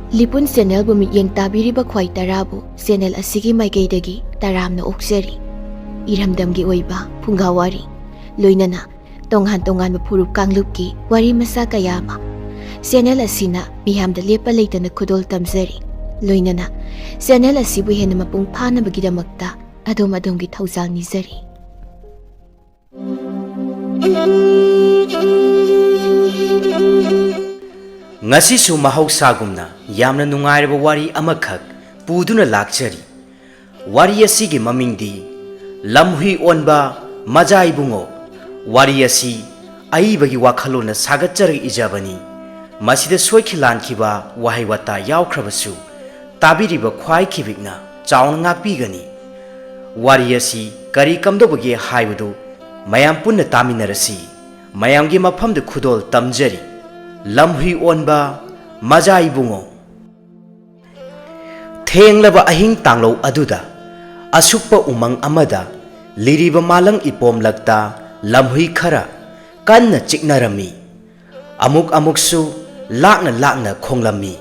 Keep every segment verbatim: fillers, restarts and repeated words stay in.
ꯂꯤꯄꯨꯟ ꯆꯦꯅꯦꯜꯕꯨ ꯃꯤꯠꯌꯦꯡ ꯇꯥꯕꯤꯔꯤꯕ ꯈ꯭ꯋꯥꯏ ꯇꯔꯥꯕꯨ ꯆꯦꯅꯦꯜ ꯑꯁꯤꯒꯤ ꯃꯥꯏꯀꯩꯗꯒꯤ ꯇꯔꯥꯝꯅ ꯑꯣꯛꯆꯔꯤ꯫ ꯏꯔꯝꯗꯝꯒꯤ ꯑꯣꯏꯕ ꯐꯨꯡꯒꯥ ꯋꯥꯔꯤ, ꯂꯣꯏꯅꯅ ꯇꯣꯉꯥꯟ ꯇꯣꯉꯥꯟꯕ ꯐꯨꯔꯨꯞ ꯀꯥꯡꯂꯨꯞꯀꯤ ꯋꯥꯔꯤ ꯃꯆꯥ ꯀꯌꯥ ꯑꯃ ꯆꯦꯅꯦꯜ ꯑꯁꯤꯅ ꯃꯤꯌꯥꯝꯗ ꯂꯦꯞꯄ ꯂꯩꯇꯅ ꯈꯨꯗꯣꯜ ꯇꯝꯖꯔꯤ꯫ ꯂꯣꯏꯅꯅ ꯆꯦꯅꯦꯜ ꯑꯁꯤꯕꯨ ꯍꯦꯟꯅ ꯃꯄꯨꯡ ꯐꯥꯅꯕꯒꯤꯗꯃꯛꯇ ꯑꯗꯣꯝ ꯑꯗꯣꯝꯒꯤ ꯊꯧꯖꯥꯜ ꯅꯤꯖꯔꯤ꯫ ꯉꯁꯤꯁꯨ ꯃꯍꯧꯁꯥꯒꯨꯝꯅ ꯌꯥꯝꯅ ꯅꯨꯡꯉꯥꯏꯔꯕ ꯋꯥꯔꯤ ꯑꯃꯈꯛ ꯄꯨꯗꯨꯅ ꯂꯥꯛꯆꯔꯤ꯫ ꯋꯥꯔꯤ ꯑꯁꯤꯒꯤ ꯃꯃꯤꯡꯗꯤ ꯂꯝꯍꯨꯏ ꯑꯣꯟꯕ ꯃꯖꯥ ꯏꯕꯨꯡꯉꯣ꯫ ꯋꯥꯔꯤ ꯑꯁꯤ ꯑꯏꯕꯒꯤ ꯋꯥꯈꯜꯂꯣꯟꯅ ꯁꯥꯒꯠꯆꯔꯒ ꯏꯖꯕꯅꯤ꯫ ꯃꯁꯤꯗ ꯁꯣꯏꯈꯤ ꯂꯥꯟꯈꯤꯕ ꯋꯥꯍꯩ ꯋꯥꯇꯥ ꯌꯥꯎꯈ꯭ꯔꯕꯁꯨ ꯇꯥꯕꯤꯔꯤꯕ ꯈ꯭ꯋꯥꯏ ꯈꯤꯕꯤꯛꯅ ꯆꯥꯎꯅ ꯉꯥꯛꯄꯤꯒꯅꯤ꯫ ꯋꯥꯔꯤ ꯑꯁꯤ ꯀꯔꯤ ꯀꯝꯗꯧꯕꯒꯦ ꯍꯥꯏꯕꯗꯨ ꯃꯌꯥꯝ ꯄꯨꯟꯅ ꯇꯥꯃꯤꯟꯅꯔꯁꯤ꯫ ꯃꯌꯥꯝꯒꯤ ꯃꯐꯝꯗ ꯈꯨꯗꯣꯜ ꯇꯝꯖꯔꯤ꯫ ꯂꯝꯍꯨꯏ ꯑꯣꯟꯕ ꯃꯖꯥ ꯏꯕꯨꯡꯉꯣ꯫ ꯊꯦꯡꯂꯕ ꯑꯍꯤꯡ ꯇꯥꯡꯂꯧ ꯑꯗꯨꯗ ꯑꯁꯨꯛꯄ ꯎꯃꯪ ꯑꯃꯗ ꯂꯤꯔꯤꯕ ꯃꯥꯂꯪ ꯏꯄꯣꯝꯂꯛꯇ ꯂꯝꯍꯨꯏ ꯈꯔ ꯀꯟꯅ ꯆꯤꯛꯅꯔꯝꯃꯤ꯫ ꯑꯃꯨꯛ ꯑꯃꯨꯛꯁꯨ ꯂꯥꯛꯅ ꯂꯥꯛꯅ ꯈꯣꯡꯂꯝꯃꯤ꯫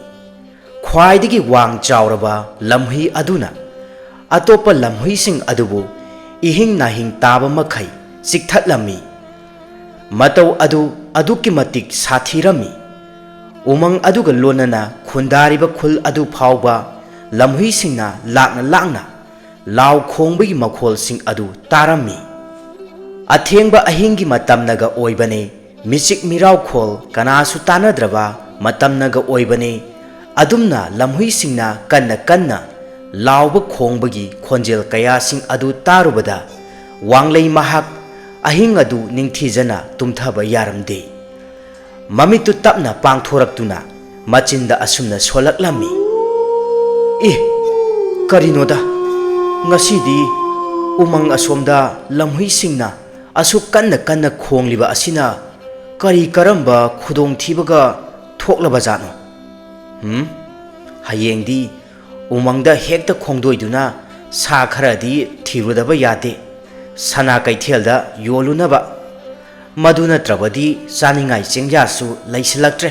ꯈ꯭ꯋꯥꯏꯗꯒꯤ ꯋꯥꯡ ꯆꯥꯎꯔꯕ ꯂꯝꯍꯨꯏ ꯑꯗꯨꯅ ꯑꯇꯣꯞꯄ ꯂꯝꯍꯨꯏꯁꯤꯡ ꯑꯗꯨꯕꯨ ꯏꯍꯤꯡ ꯅꯥꯍꯤꯡ ꯇꯥꯕ ꯃꯈꯩ ꯆꯤꯛꯊꯠꯂꯝꯃꯤ꯫ ꯃꯇꯧ ꯑꯗꯨ ꯑꯗꯨꯛꯀꯤ ꯃꯇꯤꯛ ꯁꯥꯊꯤꯔꯝꯃꯤ꯫ ꯎꯃꯪ ꯑꯗꯨꯒ ꯂꯣꯟꯅꯅ ꯈꯨꯟꯗꯥꯔꯤꯕ ꯈꯨꯜ ꯑꯗꯨ ꯐꯥꯎꯕ ꯂꯝꯍꯨꯏꯁꯤꯡꯅ ꯂꯥꯛꯅ ꯂꯥꯛꯅ ꯂꯥꯎ ꯈꯣꯡꯕꯒꯤ ꯃꯈꯣꯜꯁꯤꯡ ꯑꯗꯨ ꯇꯥꯔꯝꯃꯤ꯫ ꯑꯊꯦꯡꯕ ꯑꯍꯤꯡꯒꯤ ꯃꯇꯝꯅꯒ ꯑꯣꯏꯕꯅꯦ, ꯃꯤꯆꯤꯛ ꯃꯤꯔꯥꯎꯈꯣꯜ ꯀꯅꯥꯁꯨ ꯇꯥꯅꯗ꯭ꯔꯕ ꯃꯇꯝꯅꯒ ꯑꯣꯏꯕꯅꯦ꯫ ꯑꯗꯨꯝꯅ ꯂꯝꯍꯨꯏꯁꯤꯡꯅ ꯀꯟꯅ ꯀꯟꯅ ꯂꯥꯎꯕ ꯈꯣꯡꯕꯒꯤ ꯈꯣꯟꯖꯦꯜ ꯀꯌꯥꯁꯤꯡ ꯑꯗꯨ ꯇꯥꯔꯨꯕꯗ ꯋꯥꯡꯂꯩ ꯃꯍꯥꯛ ꯑꯍꯤꯡ ꯑꯗꯨ ꯅꯤꯡꯊꯤꯖꯅ ꯇꯨꯝꯊꯕ ꯌꯥꯔꯝꯗꯦ꯫ ꯃꯃꯤꯠꯇꯨ ꯇꯞꯅ ꯄꯥꯡꯊꯣꯔꯛꯇꯨꯅ ꯃꯆꯤꯟꯗ ꯑꯁꯨꯝꯅ ꯁꯣꯜꯂꯛꯂꯝꯃꯤ, "ꯏ, ꯀꯔꯤꯅꯣꯗ? ꯉꯁꯤꯗꯤ ꯎꯃꯪ ꯑꯁꯣꯝꯗ ꯂꯝꯍꯨꯏꯁꯤꯡꯅ ꯑꯁꯨꯛ ꯀꯟꯅ ꯀꯟꯅ ꯈꯣꯡꯂꯤꯕ ꯑꯁꯤꯅ ꯀꯔꯤ ꯀꯔꯝꯕ ꯈꯨꯗꯣꯡꯊꯤꯕꯒ ꯊꯣꯛꯂꯕꯖꯥꯠꯅꯣ? ꯍꯨꯝ? ꯍꯌꯦꯡꯗꯤ ꯎꯃꯪꯗ ꯍꯦꯛꯇ ꯈꯣꯡꯗꯣꯏꯗꯨꯅ ꯁꯥ ꯈꯔꯗꯤ ꯊꯤꯔꯨꯗꯕ ꯌꯥꯗꯦ, ꯁꯅꯥ ꯀꯩꯊꯦꯜꯗ ꯌꯣꯜꯂꯨꯅꯕ꯫ ꯃꯗꯨ ꯅꯠꯇ꯭ꯔꯕꯗꯤ ꯆꯥꯅꯤꯡꯉꯥꯏ ꯆꯤꯟꯖꯥꯛꯁꯨ ꯂꯩꯁꯤꯜꯂꯛꯇ꯭ꯔꯦ꯫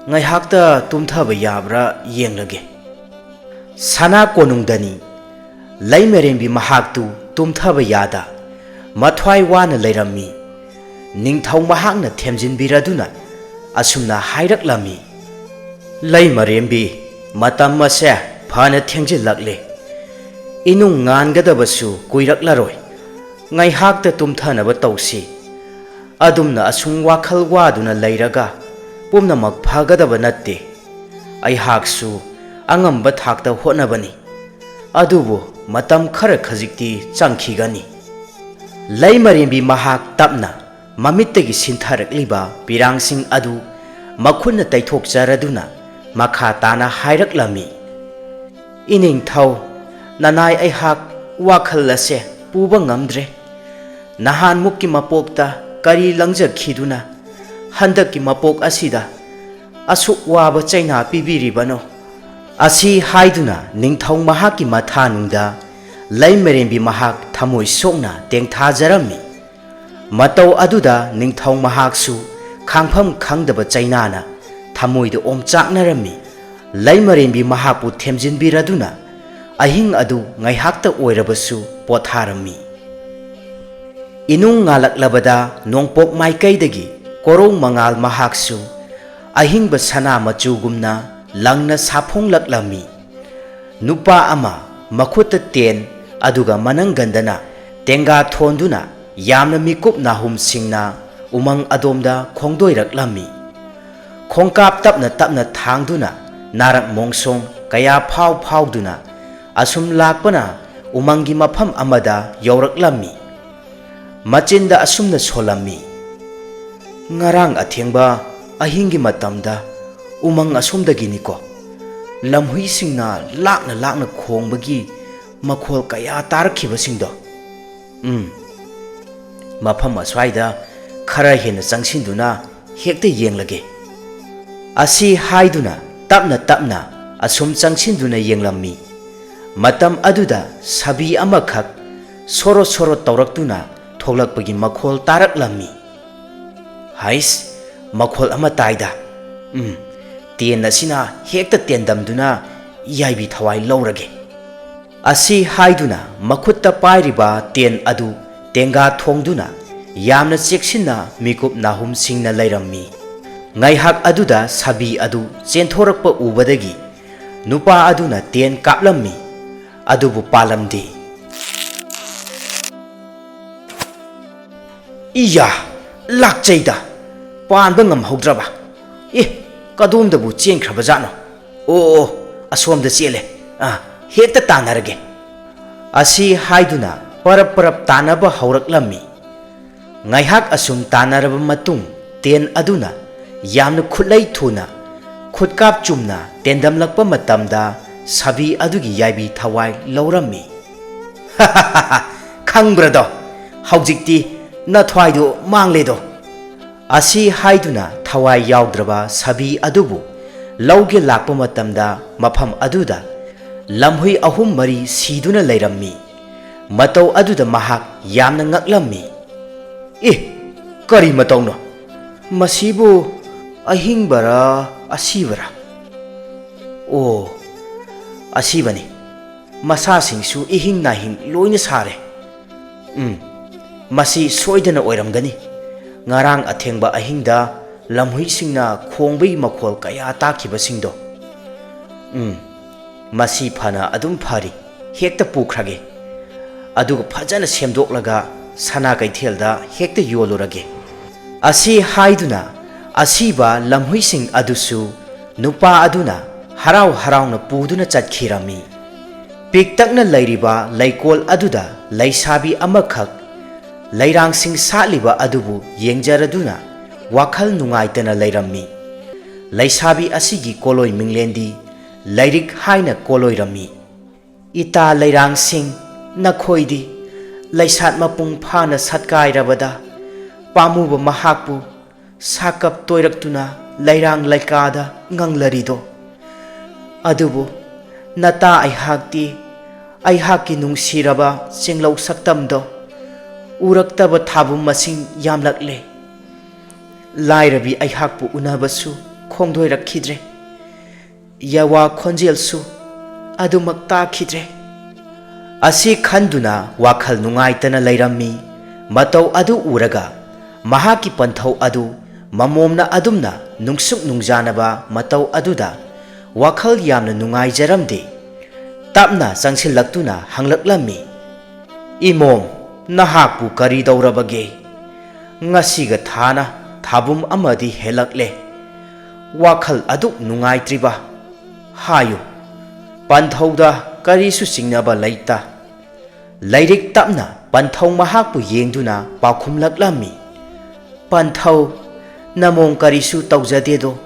ꯉꯥꯏꯍꯥꯛꯇ ꯇꯨꯝꯊꯕ ꯌꯥꯕ꯭ꯔꯥ ꯌꯦꯡꯂꯒꯦ꯫ ꯁꯅꯥ ꯀꯣꯅꯨꯡꯗꯅꯤ꯫ ꯂꯩꯃꯔꯦꯝꯕꯤ ꯃꯍꯥꯛꯇꯨ ꯇꯨꯝꯊꯕ ꯌꯥꯗ ꯃꯊ꯭ꯋꯥꯏ ꯋꯥꯅ ꯂꯩꯔꯝꯃꯤ꯫ ꯅꯤꯡꯊꯧ ꯃꯍꯥꯛꯅ ꯊꯦꯝꯖꯤꯟꯕꯤꯔꯗꯨꯅ ꯑꯁꯨꯝꯅ ꯍꯥꯏꯔꯛꯂꯝꯃꯤ, "ꯂꯩꯃꯔꯦꯝꯕꯤ, ꯃꯇꯝ ꯑꯁꯦ ꯐꯅ ꯊꯦꯡꯖꯤꯜꯂꯛꯂꯦ꯫ ꯏꯅꯨꯡ ꯉꯥꯟꯒꯗꯕꯁꯨ ꯀꯨꯏꯔꯛꯂꯔꯣꯏ꯫ ꯉꯥꯏꯍꯥꯛꯇ ꯇꯨꯝꯊꯅꯕ ꯇꯧꯁꯤ꯫ ꯑꯗꯨꯝꯅ ꯑꯁꯨꯝ ꯋꯥꯈꯜ ꯋꯥꯗꯨꯅ ꯂꯩꯔꯒ ꯄꯨꯝꯅꯃꯛ ꯐꯒꯗꯕ ꯅꯠꯇꯦ꯫ ꯑꯩꯍꯥꯛꯁꯨ ꯑꯉꯝꯕ ꯊꯥꯛꯇ ꯍꯣꯠꯅꯕꯅꯤ꯫ ꯑꯗꯨꯕꯨ ꯃꯇꯝ ꯈꯔ ꯈꯖꯤꯛꯇꯤ ꯆꯪꯈꯤꯒꯅꯤ꯫" ꯂꯩꯃꯔꯦꯝꯕꯤ ꯃꯍꯥꯛ ꯇꯞꯅ ꯃꯃꯤꯠꯇꯒꯤ ꯁꯤꯟꯊꯔꯛꯂꯤꯕ ꯄꯤꯔꯥꯡꯁꯤꯡ ꯑꯗꯨ ꯃꯈꯨꯠꯅ ꯇꯩꯊꯣꯛꯆꯔꯗꯨꯅ ꯃꯈꯥ ꯇꯥꯅ ꯍꯥꯏꯔꯛꯂꯝꯃꯤ, "ꯏꯅꯤꯡꯊꯧ, ꯅꯅꯥꯏ ꯑꯩꯍꯥꯛ ꯋꯥꯈꯜ ꯑꯁꯦ ꯄꯨꯕ ꯉꯝꯗ꯭ꯔꯦ꯫ ꯅꯍꯥꯟꯃꯨꯛꯀꯤ ꯃꯄꯣꯛꯇ ꯀꯔꯤ ꯂꯪꯖꯈꯤꯗꯨꯅ ꯍꯟꯗꯛꯀꯤ ꯃꯄꯣꯛ ꯑꯁꯤꯗ ꯑꯁꯨꯛ ꯋꯥꯕ ꯆꯩꯅꯥ ꯄꯤꯕꯤꯔꯤꯕꯅꯣ?" ꯑꯁꯤ ꯍꯥꯏꯗꯨꯅ ꯅꯤꯡꯊꯧ ꯃꯍꯥꯛꯀꯤ ꯃꯊꯥꯅꯨꯡꯗ ꯂꯩꯃꯔꯦꯝꯕꯤ ꯃꯍꯥꯛ ꯊꯃꯣꯏ ꯁꯣꯛꯅ ꯇꯦꯡꯊꯥꯖꯔꯝꯃꯤ꯫ ꯃꯇꯧ ꯑꯗꯨꯗ ꯅꯤꯡꯊꯧ ꯃꯍꯥꯛꯁꯨ ꯈꯥꯡꯐꯝ ꯈꯪꯗꯕ ꯆꯩꯅꯥꯅ ꯊꯃꯣꯏꯗ ꯑꯣꯝꯆꯥꯛꯅꯔꯝꯃꯤ꯫ ꯂꯩꯃꯔꯦꯝꯕꯤ ꯃꯍꯥꯛꯄꯨ ꯊꯦꯝꯖꯤꯟꯕꯤꯔꯗꯨꯅ ꯑꯍꯤꯡ ꯑꯗꯨ ꯉꯥꯏꯍꯥꯛꯇ ꯑꯣꯏꯔꯕꯁꯨ ꯄꯣꯊꯥꯔꯝꯃꯤ꯫ ꯏꯅꯨꯡ ꯉꯥꯜꯂꯛꯂꯕꯗ ꯅꯣꯡꯄꯣꯛ ꯃꯥꯏꯀꯩꯗꯒꯤ ꯀꯣꯔꯧ ꯃꯉꯥꯜ ꯃꯍꯥꯛꯁꯨ ꯑꯍꯤꯡꯕ ꯁꯅꯥ ꯃꯆꯨꯒꯨꯝꯅ ꯂꯪꯅ ꯁꯥꯐꯣꯡꯂꯛꯂꯝꯃꯤ꯫ ꯅꯨꯄꯥ ꯑꯃ ꯃꯈꯨꯠꯇ ꯇꯦꯟ ꯑꯗꯨꯒ ꯃꯅꯪꯒꯟꯗꯅ ꯇꯦꯡꯒꯥ ꯊꯣꯟꯗꯨꯅ ꯌꯥꯝꯅ ꯃꯤꯀꯨꯞ ꯅꯥꯍꯨꯝꯁꯤꯡꯅ ꯎꯃꯪ ꯑꯗꯣꯝꯗ ꯈꯣꯡꯗꯣꯏꯔꯛꯂꯝꯃꯤ꯫ ꯈꯣꯡꯀꯥꯞ ꯇꯞꯅ ꯇꯞꯅ ꯊꯥꯡꯗꯨꯅ ꯅꯥꯔꯛ ꯃꯣꯡꯁꯣꯡ ꯀꯌꯥ ꯐꯥꯎ ꯐꯥꯎꯗꯨꯅ ꯑꯁꯨꯝ ꯂꯥꯛꯄꯅ ꯎꯃꯪꯒꯤ ꯃꯐꯝ ꯑꯃꯗ ꯌꯧꯔꯛꯂꯝꯃꯤ꯫ ꯃꯆꯤꯟꯗ ꯑꯁꯨꯝꯅ ꯁꯣꯜꯂꯝꯃꯤ, "ꯉꯔꯥꯡ ꯑꯊꯦꯡꯕ ꯑꯍꯤꯡꯒꯤ ꯃꯇꯝꯗ ꯎꯃꯪ ꯑꯁꯣꯝꯗꯒꯤꯅꯤꯀꯣ, ꯂꯝꯍꯨꯏꯁꯤꯡꯅ ꯂꯥꯛꯅ ꯂꯥꯛꯅ ꯈꯣꯡꯕꯒꯤ ꯃꯈꯣꯜ ꯀꯌꯥ ꯇꯥꯔꯛꯈꯤꯕꯁꯤꯡꯗꯣ꯫ ꯎꯝ, ꯃꯐꯝ ꯑꯁ꯭ꯋꯥꯏꯗ ꯈꯔ ꯍꯦꯟꯅ ꯆꯪꯁꯤꯟꯗꯨꯅ ꯍꯦꯛꯇ ꯌꯦꯡꯂꯒꯦ꯫" ꯑꯁꯤ ꯍꯥꯏꯗꯨꯅ ꯇꯞꯅ ꯇꯞꯅ ꯑꯁꯨꯝ ꯆꯪꯁꯤꯟꯗꯨꯅ ꯌꯦꯡꯂꯝꯃꯤ꯫ ꯃꯇꯝ ꯑꯗꯨꯗ ꯁꯥꯕꯤ ꯑꯃꯈꯛ ꯁꯣꯔꯣ ꯁꯣꯔꯣ ꯇꯧꯔꯛꯇꯨꯅ ꯊꯣꯛꯂꯛꯄꯒꯤ ꯃꯈꯣꯜ ꯇꯥꯔꯛꯂꯝꯃꯤ꯫ "ꯍꯩꯁ, ꯃꯈꯣꯜ ꯑꯃ ꯇꯥꯏꯗ꯫ ꯎꯝ, ꯇꯦꯟ ꯑꯁꯤꯅ ꯍꯦꯛꯇ ꯇꯦꯟꯗꯝꯗꯨꯅ ꯌꯥꯏꯕꯤ ꯊꯋꯥꯏ ꯂꯧꯔꯒꯦ꯫ ꯑꯁꯤ ꯍꯥꯏꯗꯨꯅ ꯃꯈꯨꯠꯇ ꯄꯥꯏꯔꯤꯕ ꯇꯦꯟ ꯑꯗꯨ ꯇꯦꯡꯒꯥ ꯊꯣꯡꯗꯨꯅ ꯌꯥꯝꯅ ꯆꯦꯛꯁꯤꯟꯅ ꯃꯤꯀꯨꯞ ꯅꯥꯍꯨꯝ ꯁꯤꯡꯅ ꯂꯩꯔꯝꯃꯤ꯫ ꯉꯥꯏꯍꯥꯛ ꯑꯗꯨꯗ ꯁꯥꯕꯤ ꯑꯗꯨ ꯆꯦꯟꯊꯣꯔꯛꯄ ꯎꯕꯗꯒꯤ ꯅꯨꯄꯥ ꯑꯗꯨꯅ ꯇꯦꯟ ꯀꯥꯞꯂꯝꯃꯤ, ꯑꯗꯨꯕꯨ ꯄꯥꯜꯂꯝꯗꯦ꯫ ꯏꯌꯥ! ꯂꯥꯛꯆꯩꯗ! ꯄꯥꯟꯕ ꯉꯝꯍꯧꯗ꯭ꯔꯕ? ꯑꯦ, ꯀꯗꯣꯝꯗꯕꯨ ꯆꯦꯟꯈ꯭ꯔꯕꯖꯥꯠꯅꯣ? ꯑꯣ, ꯑꯣ, ꯑꯁꯣꯝꯗ ꯆꯦꯜꯂꯦ꯫ ꯑꯥ, ꯍꯦꯛꯇ ꯇꯥꯟꯅꯔꯒꯦ꯫ ꯑꯁꯤ ꯍꯥꯏꯗꯨꯅ ꯄꯔꯞ ꯄꯔꯞ ꯇꯥꯟꯅꯕ ꯍꯧꯔꯛꯂꯝꯃꯤ꯫ ꯉꯥꯏꯍꯥꯛ ꯑꯁꯨꯝ ꯇꯥꯟꯅꯔꯕ ꯃꯇꯨꯡ, ꯇꯦꯟ ꯑꯗꯨꯅ ꯌꯥꯝꯅ ꯈꯨꯠꯂꯩ ꯊꯨꯅ ꯈꯨꯠꯀꯥꯞ ꯆꯨꯝꯅ ꯇꯦꯟꯗꯝꯂꯛꯄ ꯃꯇꯝꯗ, ꯁꯥꯕꯤ ꯑꯗꯨꯒꯤ ꯌꯥꯏꯕꯤ ꯊꯋꯥꯏ ꯂꯧꯔꯝꯃꯤ꯫ "ꯈꯪꯕ꯭ꯔꯗꯣ? ꯍꯧꯖꯤꯛꯇꯤ ꯅꯊ꯭ꯋꯥꯏꯗꯣ ꯃꯥꯡꯂꯦꯗꯣ!" ꯑꯁꯤ ꯍꯥꯏꯗꯨꯅ ꯊꯋꯥꯏ ꯌꯥꯎꯗ꯭ꯔꯕ ꯁꯥꯕꯤ ꯑꯗꯨꯕꯨ ꯂꯧꯒꯦ ꯂꯥꯛꯄ ꯃꯇꯝꯗ, ꯃꯐꯝ ꯑꯗꯨꯗ ꯂꯝꯍꯨꯏ ꯑꯍꯨꯝ ꯃꯔꯤ ꯁꯤꯗꯨꯅ ꯂꯩꯔꯝꯃꯤ꯫ ꯃꯇꯧ ꯑꯗꯨꯗ ꯃꯍꯥꯛ ꯌꯥꯝꯅ ꯉꯛꯂꯝꯃꯤ꯫ "ꯑꯦ, ꯀꯔꯤ ꯃꯇꯧꯅꯣ? ꯃꯁꯤꯕꯨ ꯑꯍꯤꯡꯕꯔꯥ, ꯑꯁꯤꯕꯔꯥ? ꯑꯣ, ꯑꯁꯤꯕꯅꯤ꯫ ꯃꯁꯥꯁꯤꯡꯁꯨ ꯏꯍꯤꯡ ꯅꯥꯍꯤꯡ ꯂꯣꯏꯅ ꯁꯥꯔꯦ꯫ ꯎꯝ, ꯃꯁꯤ ꯁꯣꯏꯗꯅ ꯑꯣꯏꯔꯝꯒꯅꯤ꯫ ꯉꯔꯥꯡ ꯑꯊꯦꯡꯕ ꯑꯍꯤꯡꯗ ꯂꯝꯍꯨꯏꯁꯤꯡꯅ ꯈꯣꯡꯕꯒꯤ ꯃꯈꯣꯜ ꯀꯌꯥ ꯇꯥꯈꯤꯕꯁꯤꯡꯗꯣ꯫ ꯎꯝ, ꯃꯁꯤ ꯐꯅ ꯑꯗꯨꯝ ꯐꯔꯤ꯫ ꯍꯦꯛꯇ ꯄꯨꯈ꯭ꯔꯒꯦ꯫ ꯑꯗꯨꯒ ꯐꯖꯅ ꯁꯦꯝꯗꯣꯛꯂꯒ ꯁꯅꯥ ꯀꯩꯊꯦꯜꯗ ꯍꯦꯛꯇ ꯌꯣꯜꯂꯨꯔꯒꯦ꯫" ꯑꯁꯤ ꯍꯥꯏꯗꯨꯅ ꯑꯁꯤꯕ ꯂꯝꯍꯨꯏꯁꯤꯡ ꯑꯗꯨꯁꯨ ꯅꯨꯄꯥ ꯑꯗꯨꯅ ꯍꯔꯥꯎ ꯍꯔꯥꯎꯅ ꯄꯨꯗꯨꯅ ꯆꯠꯈꯤꯔꯝꯃꯤ꯫ ꯄꯤꯛꯇꯛꯅ ꯂꯩꯔꯤꯕ ꯂꯩꯀꯣꯜ ꯑꯗꯨꯗ ꯂꯩꯁꯥꯕꯤ ꯑꯃꯈꯛ ꯂꯩꯔꯥꯡꯁꯤꯡ ꯁꯥꯠꯂꯤꯕ ꯑꯗꯨꯕꯨ ꯌꯦꯡꯖꯔꯗꯨꯅ ꯋꯥꯈꯜ ꯅꯨꯡꯉꯥꯏꯇꯅ ꯂꯩꯔꯝꯃꯤ꯫ ꯂꯩꯁꯥꯕꯤ ꯑꯁꯤꯒꯤ ꯀꯣꯂꯣꯏ ꯃꯤꯡꯂꯦꯟꯗꯤ ꯂꯥꯏꯔꯤꯛ ꯍꯥꯏꯅ ꯀꯣꯂꯣꯏꯔꯝꯃꯤ꯫ "ꯏꯇꯥ ꯂꯩꯔꯥꯡꯁꯤꯡ, ꯅꯈꯣꯏꯗꯤ ꯂꯩꯁꯥꯠ ꯃꯄꯨꯡ ꯐꯥꯅ ꯁꯠꯀꯥꯏꯔꯕꯗ ꯄꯥꯝꯃꯨꯕ ꯃꯍꯥꯛꯄꯨ ꯁꯥꯀꯞ ꯇꯣꯏꯔꯛꯇꯨꯅ ꯂꯩꯔꯥꯡ ꯂꯩꯀꯥꯗ ꯉꯪꯂꯔꯤꯗꯣ꯫ ꯑꯗꯨꯕꯨ ꯅꯇꯥ ꯑꯩꯍꯥꯛꯇꯤ ꯑꯩꯍꯥꯛꯀꯤ ꯅꯨꯡꯁꯤꯔꯕ ꯆꯦꯡꯂꯧ ꯁꯛꯇꯝꯗꯣ ꯎꯔꯛꯇꯕ ꯊꯥꯕꯨꯝ ꯃꯁꯤꯡ ꯌꯥꯝꯂꯛꯂꯦ꯫ ꯂꯥꯏꯔꯕꯤ ꯑꯩꯍꯥꯛꯄꯨ ꯎꯅꯕꯁꯨ ꯈꯣꯡꯗꯣꯏꯔꯛꯈꯤꯗ꯭ꯔꯦ꯫ ꯌꯥꯋꯥ ꯈꯣꯟꯖꯦꯜꯁꯨ ꯑꯗꯨꯃꯛ ꯇꯥꯈꯤꯗ꯭ꯔꯦ꯫ ꯑꯁꯤ ꯈꯟꯗꯨꯅ ꯋꯥꯈꯜ ꯅꯨꯡꯉꯥꯏꯇꯅ ꯂꯩꯔꯝꯃꯤ꯫ ꯃꯇꯧ ꯑꯗꯨ ꯎꯔꯒ ꯃꯍꯥꯛꯀꯤ ꯄꯟꯊꯧ ꯑꯗꯨ ꯃꯃꯣꯝꯅ ꯑꯗꯨꯝꯅ ꯅꯨꯡꯁꯨꯛ ꯅꯨꯡꯖꯥꯅꯕ ꯃꯇꯧ ꯑꯗꯨꯗ ꯋꯥꯈꯜ ꯌꯥꯝꯅ ꯅꯨꯡꯉꯥꯏꯖꯔꯝꯗꯦ꯫ ꯇꯞꯅ ꯆꯪꯁꯤꯜꯂꯛꯇꯨꯅ ꯍꯪꯂꯛꯂꯝꯃꯤ, "ꯏꯃꯣꯝ, ꯅꯍꯥꯛꯄꯨ ꯀꯔꯤ ꯇꯧꯔꯕꯒꯦ? ꯉꯁꯤꯒ ꯊꯥꯅ ꯊꯥꯕꯨꯝ ꯑꯃꯗꯤ ꯍꯦꯜꯂꯛꯂꯦ꯫ ꯋꯥꯈꯜ ꯑꯗꯨꯛ ꯅꯨꯡꯉꯥꯏꯇ꯭ꯔꯤꯕ? ꯍꯥꯏꯌꯨ, ꯄꯟꯊꯧꯗ ꯀꯔꯤꯁꯨ ꯆꯤꯡꯅꯕ ꯂꯩꯇ?" ꯂꯥꯏꯔꯤꯛ ꯇꯞꯅ ꯄꯟꯊꯧ ꯃꯍꯥꯛꯄꯨ ꯌꯦꯡꯗꯨꯅ ꯄꯥꯎꯈꯨꯝꯂꯛꯂꯝꯃꯤ, "ꯄꯟꯊꯧ, ꯅꯃꯣꯝ ꯀꯔꯤꯁꯨ ꯇꯧꯖꯗꯦꯗꯣ꯫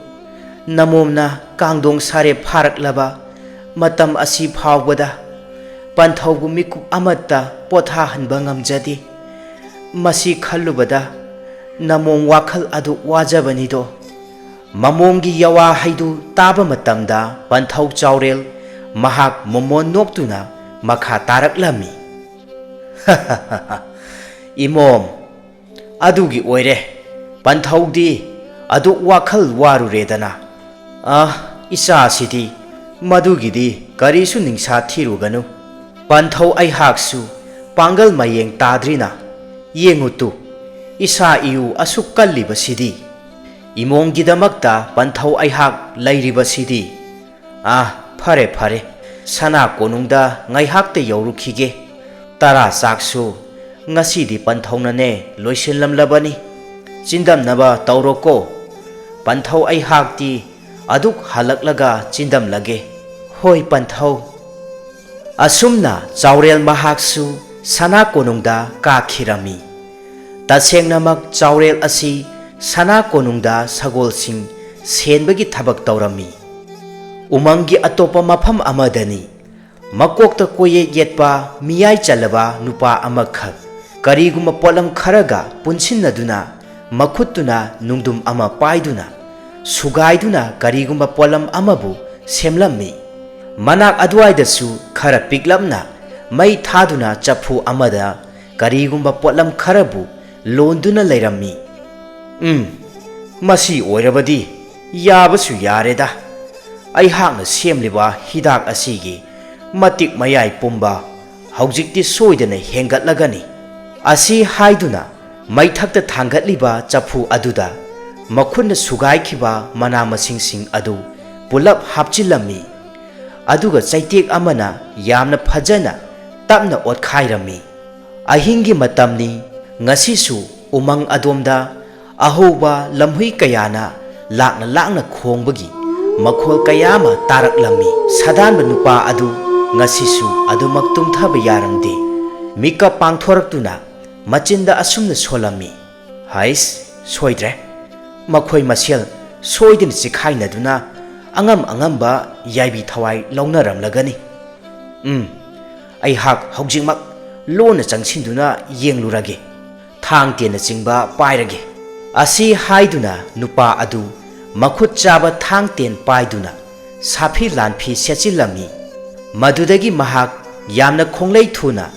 ꯅꯃꯣꯝꯅ ꯀꯥꯡꯗꯣꯡ ꯁꯥꯔꯦꯞ ꯐꯥꯔꯛꯂꯕ ꯃꯇꯝ ꯑꯁꯤ ꯐꯥꯎꯕꯗ ꯄꯟꯊꯧꯕꯨ ꯃꯤꯀꯨꯞ ꯑꯃꯠꯇ ꯄꯣꯊꯥꯍꯟꯕ ꯉꯝꯖꯗꯦ꯫ ꯃꯁꯤ ꯈꯜꯂꯨꯕꯗ ꯅꯃꯣꯝ ꯋꯥꯈꯜ ꯑꯗꯨ ꯋꯥꯖꯕꯅꯤꯗꯣ꯫" ꯃꯃꯣꯝꯒꯤ ꯌꯋꯥ ꯍꯩꯗꯨ ꯇꯥꯕ ꯃꯇꯝꯗ ꯄꯟꯊꯧ ꯆꯥꯎꯔꯦꯜ ꯃꯍꯥꯛ ꯃꯣꯃꯣꯟ ꯅꯣꯛꯇꯨꯅ ꯃꯈꯥ ꯇꯥꯔꯛꯂꯝꯃꯤ, "ꯏꯃꯣꯝ, ꯑꯗꯨꯒꯤ ꯑꯣꯏꯔꯦ ꯄꯟꯊꯧꯗꯤ ꯑꯗꯨꯛ ꯋꯥꯈꯜ ꯋꯥꯔꯨꯔꯦꯗꯅ꯫ ꯑ, ꯏꯆꯥꯁꯤꯗꯤ ꯃꯗꯨꯒꯤꯗꯤ ꯀꯔꯤꯁꯨ ꯅꯤꯡꯁꯥ ꯊꯤꯔꯨꯒꯅꯨ꯫ ꯄꯟꯊꯧ ꯑꯩꯍꯥꯛꯁꯨ ꯄꯥꯡꯒꯜ ꯃꯌꯦꯡ ꯇꯥꯗ꯭ꯔꯤꯅ꯫ ꯌꯦꯡꯉꯨ ꯇꯨ, ꯏꯁꯥ ꯏꯎ ꯑꯁꯨꯛ ꯀꯜꯂꯤꯕꯁꯤꯗꯤ꯫ ꯏꯃꯣꯝꯒꯤꯗꯃꯛꯇ ꯄꯟꯊꯧ ꯑꯩꯍꯥꯛ ꯂꯩꯔꯤꯕꯁꯤꯗꯤ꯫ ꯑꯥ, ꯐꯔꯦ, ꯐꯔꯦ, ꯁꯅꯥ ꯀꯣꯅꯨꯡꯗ ꯉꯥꯏꯍꯥꯛꯇ ꯌꯧꯔꯨꯈꯤꯒꯦ꯫ ꯇꯔꯥ ꯆꯥꯛꯁꯨ ꯉꯁꯤꯗꯤ ꯄꯟꯊꯧꯅꯅꯦ ꯂꯣꯏꯁꯤꯜꯂꯝꯂꯕꯅꯤ꯫ ꯆꯤꯟꯗꯝꯅꯕ ꯇꯧꯔꯣꯀꯣ꯫ ꯄꯟꯊꯧ ꯑꯩꯍꯥꯛꯇꯤ ꯑꯗꯨꯛ ꯍꯜꯂꯛꯂꯒ ꯆꯤꯟꯗꯝꯂꯒꯦ꯫" "ꯍꯣꯏ, ꯄꯟꯊꯧ꯫" ꯑꯁꯨꯝꯅ ꯆꯥꯎꯔꯦꯜ ꯃꯍꯥꯛꯁꯨ ꯁꯅꯥ ꯀꯣꯅꯨꯡꯗ ꯀꯥꯈꯤꯔꯝꯃꯤ꯫ ꯇꯁꯦꯡꯅꯃꯛ ꯆꯥꯎꯔꯦꯜ ꯑꯁꯤ ꯁꯅꯥ ꯀꯣꯅꯨꯡꯗ ꯁꯒꯣꯜꯁꯤꯡ ꯁꯦꯟꯕꯒꯤ ꯊꯕꯛ ꯇꯧꯔꯝꯃꯤ꯫ ꯎꯃꯪꯒꯤ ꯑꯇꯣꯞꯄ ꯃꯐꯝ ꯑꯃꯗꯅꯤ꯫ ꯃꯀꯣꯛꯇ ꯀꯣꯌꯦꯠ ꯌꯦꯠꯄ ꯃꯤꯌꯥꯏ ꯆꯜꯂꯕ ꯅꯨꯄꯥ ꯑꯃꯈꯛ ꯀꯔꯤꯒꯨꯝꯕ ꯄꯣꯠꯂꯝ ꯈꯔꯒ ꯄꯨꯟꯁꯤꯟꯅꯗꯨꯅ ꯃꯈꯨꯠꯇꯨꯅ ꯅꯨꯡꯗꯨꯝ ꯑꯃ ꯄꯥꯏꯗꯨꯅ ꯁꯨꯒꯥꯏꯗꯨꯅ ꯀꯔꯤꯒꯨꯝꯕ ꯄꯣꯠꯂꯝ ꯑꯃꯕꯨ ꯁꯦꯝꯂꯝꯃꯤ꯫ ꯃꯅꯥꯛ ꯑꯗꯨꯋꯥꯏꯗꯁꯨ ꯈꯔ ꯄꯤꯛꯂꯞꯅ ꯃꯩ ꯊꯥꯗꯨꯅ ꯆꯐꯨ ꯑꯃꯗ ꯀꯔꯤꯒꯨꯝꯕ ꯄꯣꯠꯂꯝ ꯈꯔꯕꯨ ꯂꯣꯟꯗꯨꯅ ꯂꯩꯔꯝꯃꯤ꯫ "ꯎꯝ, ꯃꯁꯤ ꯑꯣꯏꯔꯕꯗꯤ "ꯌꯥꯕꯁꯨ ꯌꯥꯔꯦꯗ, ꯑꯩꯍꯥꯛꯅ ꯁꯦꯝꯂꯤꯕ ꯍꯤꯗꯥꯛ ꯑꯁꯤꯒꯤ ꯃꯇꯤꯛ ꯃꯌꯥꯏ ꯄꯨꯝꯕ ꯍꯧꯖꯤꯛꯇꯤ ꯁꯣꯏꯗꯅ ꯍꯦꯟꯒꯠꯂꯒꯅꯤ"꯫ ꯑꯁꯤ ꯍꯥꯏꯗꯨꯅ ꯃꯩꯊꯛꯇ ꯊꯥꯡꯒꯠꯂꯤꯕ ꯆꯐꯨ ꯑꯗꯨꯗ ꯃꯈꯨꯠꯅ ꯁꯨꯒꯥꯏꯈꯤꯕ ꯃꯅꯥ ꯃꯁꯤꯡꯁꯤꯡ ꯑꯗꯨ ꯄꯨꯂꯞ ꯍꯥꯞꯆꯤꯜꯂꯝꯃꯤ꯫ ꯑꯗꯨꯒ ꯆꯩꯇꯦꯛ ꯑꯃꯅ ꯌꯥꯝꯅ ꯐꯖꯅ ꯇꯞꯅ ꯑꯣꯠꯈꯥꯏꯔꯝꯃꯤ꯫ ꯑꯍꯤꯡꯒꯤ ꯃꯇꯝꯅꯤ꯫ ꯉꯁꯤꯁꯨ ꯎꯃꯪ ꯑꯗꯣꯝꯗ ꯑꯍꯧꯕ ꯂꯝꯍꯨꯏ ꯀꯌꯥꯅ ꯂꯥꯛꯅ ꯂꯥꯛꯅ ꯈꯣꯡꯕꯒꯤ ꯃꯈꯣꯜ ꯀꯌꯥ ꯑꯃ ꯇꯥꯔꯛꯂꯝꯃꯤ꯫ ꯁꯥꯗꯥꯟꯕ ꯅꯨꯄꯥ ꯑꯗꯨ ꯉꯁꯤꯁꯨ ꯑꯗꯨꯃꯛ ꯇꯨꯝꯊꯕ ꯌꯥꯔꯝꯗꯦ꯫ ꯃꯤꯀꯞ ꯄꯥꯡꯊꯣꯔꯛꯇꯨꯅ ꯃꯆꯤꯟꯗ ꯑꯁꯨꯝꯅ ꯁꯣꯜꯂꯝꯃꯤ, "ꯍꯩꯁ, ꯁꯣꯏꯗ꯭ꯔꯦ꯫ ꯃꯈꯣꯏ ꯃꯁꯦꯜ ꯁꯣꯏꯗꯅ ꯆꯤꯈꯥꯏꯅꯗꯨꯅ ꯑꯉꯝ ꯑꯉꯝꯕ ꯌꯥꯏꯕꯤ ꯊꯋꯥꯏ ꯂꯧꯅꯔꯝꯂꯒꯅꯤ꯫ ꯎꯝ, ꯑꯩꯍꯥꯛ ꯍꯧꯖꯤꯛꯃꯛ ꯂꯣꯟꯅ ꯆꯪꯁꯤꯟꯗꯨꯅ ꯌꯦꯡꯂꯨꯔꯒꯦ꯫ ꯊꯥꯡ ꯇꯦꯟꯅꯆꯤꯡꯕ ꯄꯥꯏꯔꯒꯦ"꯫ ꯑꯁꯤ ꯍꯥꯏꯗꯨꯅ ꯅꯨꯄꯥ ꯑꯗꯨ ꯃꯈꯨꯠ ꯆꯥꯕ ꯊꯥꯡ ꯇꯦꯟ ꯄꯥꯏꯗꯨꯅ ꯁꯥꯐꯤ ꯂꯥꯟꯐꯤ ꯁꯦꯠꯆꯤꯜꯂꯝꯃꯤ꯫ ꯃꯗꯨꯗꯒꯤ ꯃꯍꯥꯛ ꯌꯥꯝꯅ ꯈꯣꯡꯂꯩ ꯊꯨꯅ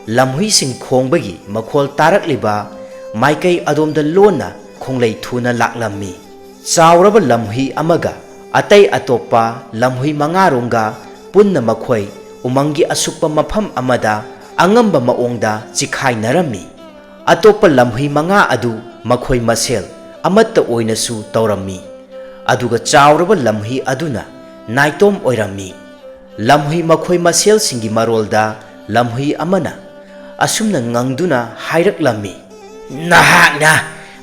ꯂꯝꯍꯨꯏꯁꯤꯡ ꯈꯣꯡꯕꯒꯤ ꯃꯈꯣꯜ ꯇꯥꯔꯛꯂꯤꯕ ꯃꯥꯏꯀꯩ ꯑꯗꯣꯝꯗ ꯂꯣꯟꯅ ꯈꯣꯡꯂꯩ ꯊꯨꯅ ꯂꯥꯛꯂꯝꯃꯤ꯫ ꯆꯥꯎꯔꯕ ꯂꯝꯍꯨꯏ ꯑꯃꯒ ꯑꯇꯩ ꯑꯇꯣꯞꯄ ꯂꯝꯍꯨꯏ ꯃꯉꯥꯔꯣꯝꯒ ꯄꯨꯟꯅ ꯃꯈꯣꯏ ꯎꯃꯪꯒꯤ ꯑꯁꯨꯛꯄ ꯃꯐꯝ ꯑꯃꯗ ꯑꯉꯝꯕ ꯃꯑꯣꯡꯗ ꯆꯤꯈꯥꯏꯅꯔꯝꯃꯤ꯫ ꯑꯇꯣꯞꯄ ꯂꯝꯍꯨꯏ ꯃꯉꯥ ꯑꯗꯨ ꯃꯈꯣꯏ ꯃꯁꯦꯜ ꯑꯃꯠꯇ ꯑꯣꯏꯅꯁꯨ ꯇꯧꯔꯝꯃꯤ꯫ ꯑꯗꯨꯒ ꯆꯥꯎꯔꯕ ꯂꯝꯍꯨꯏ ꯑꯗꯨꯅ ꯅꯥꯏꯇꯣꯝ ꯑꯣꯏꯔꯝꯃꯤ꯫ ꯂꯝꯍꯨꯏ ꯃꯈꯣꯏ ꯃꯁꯦꯜꯁꯤꯡꯒꯤ ꯃꯔꯣꯜꯗ ꯂꯝꯍꯨꯏ ꯑꯃꯅ ꯑꯁꯨꯝꯅ ꯉꯪꯗꯨꯅ ꯍꯥꯏꯔꯛꯂꯝꯃꯤ, "ꯅꯍꯥꯛꯅ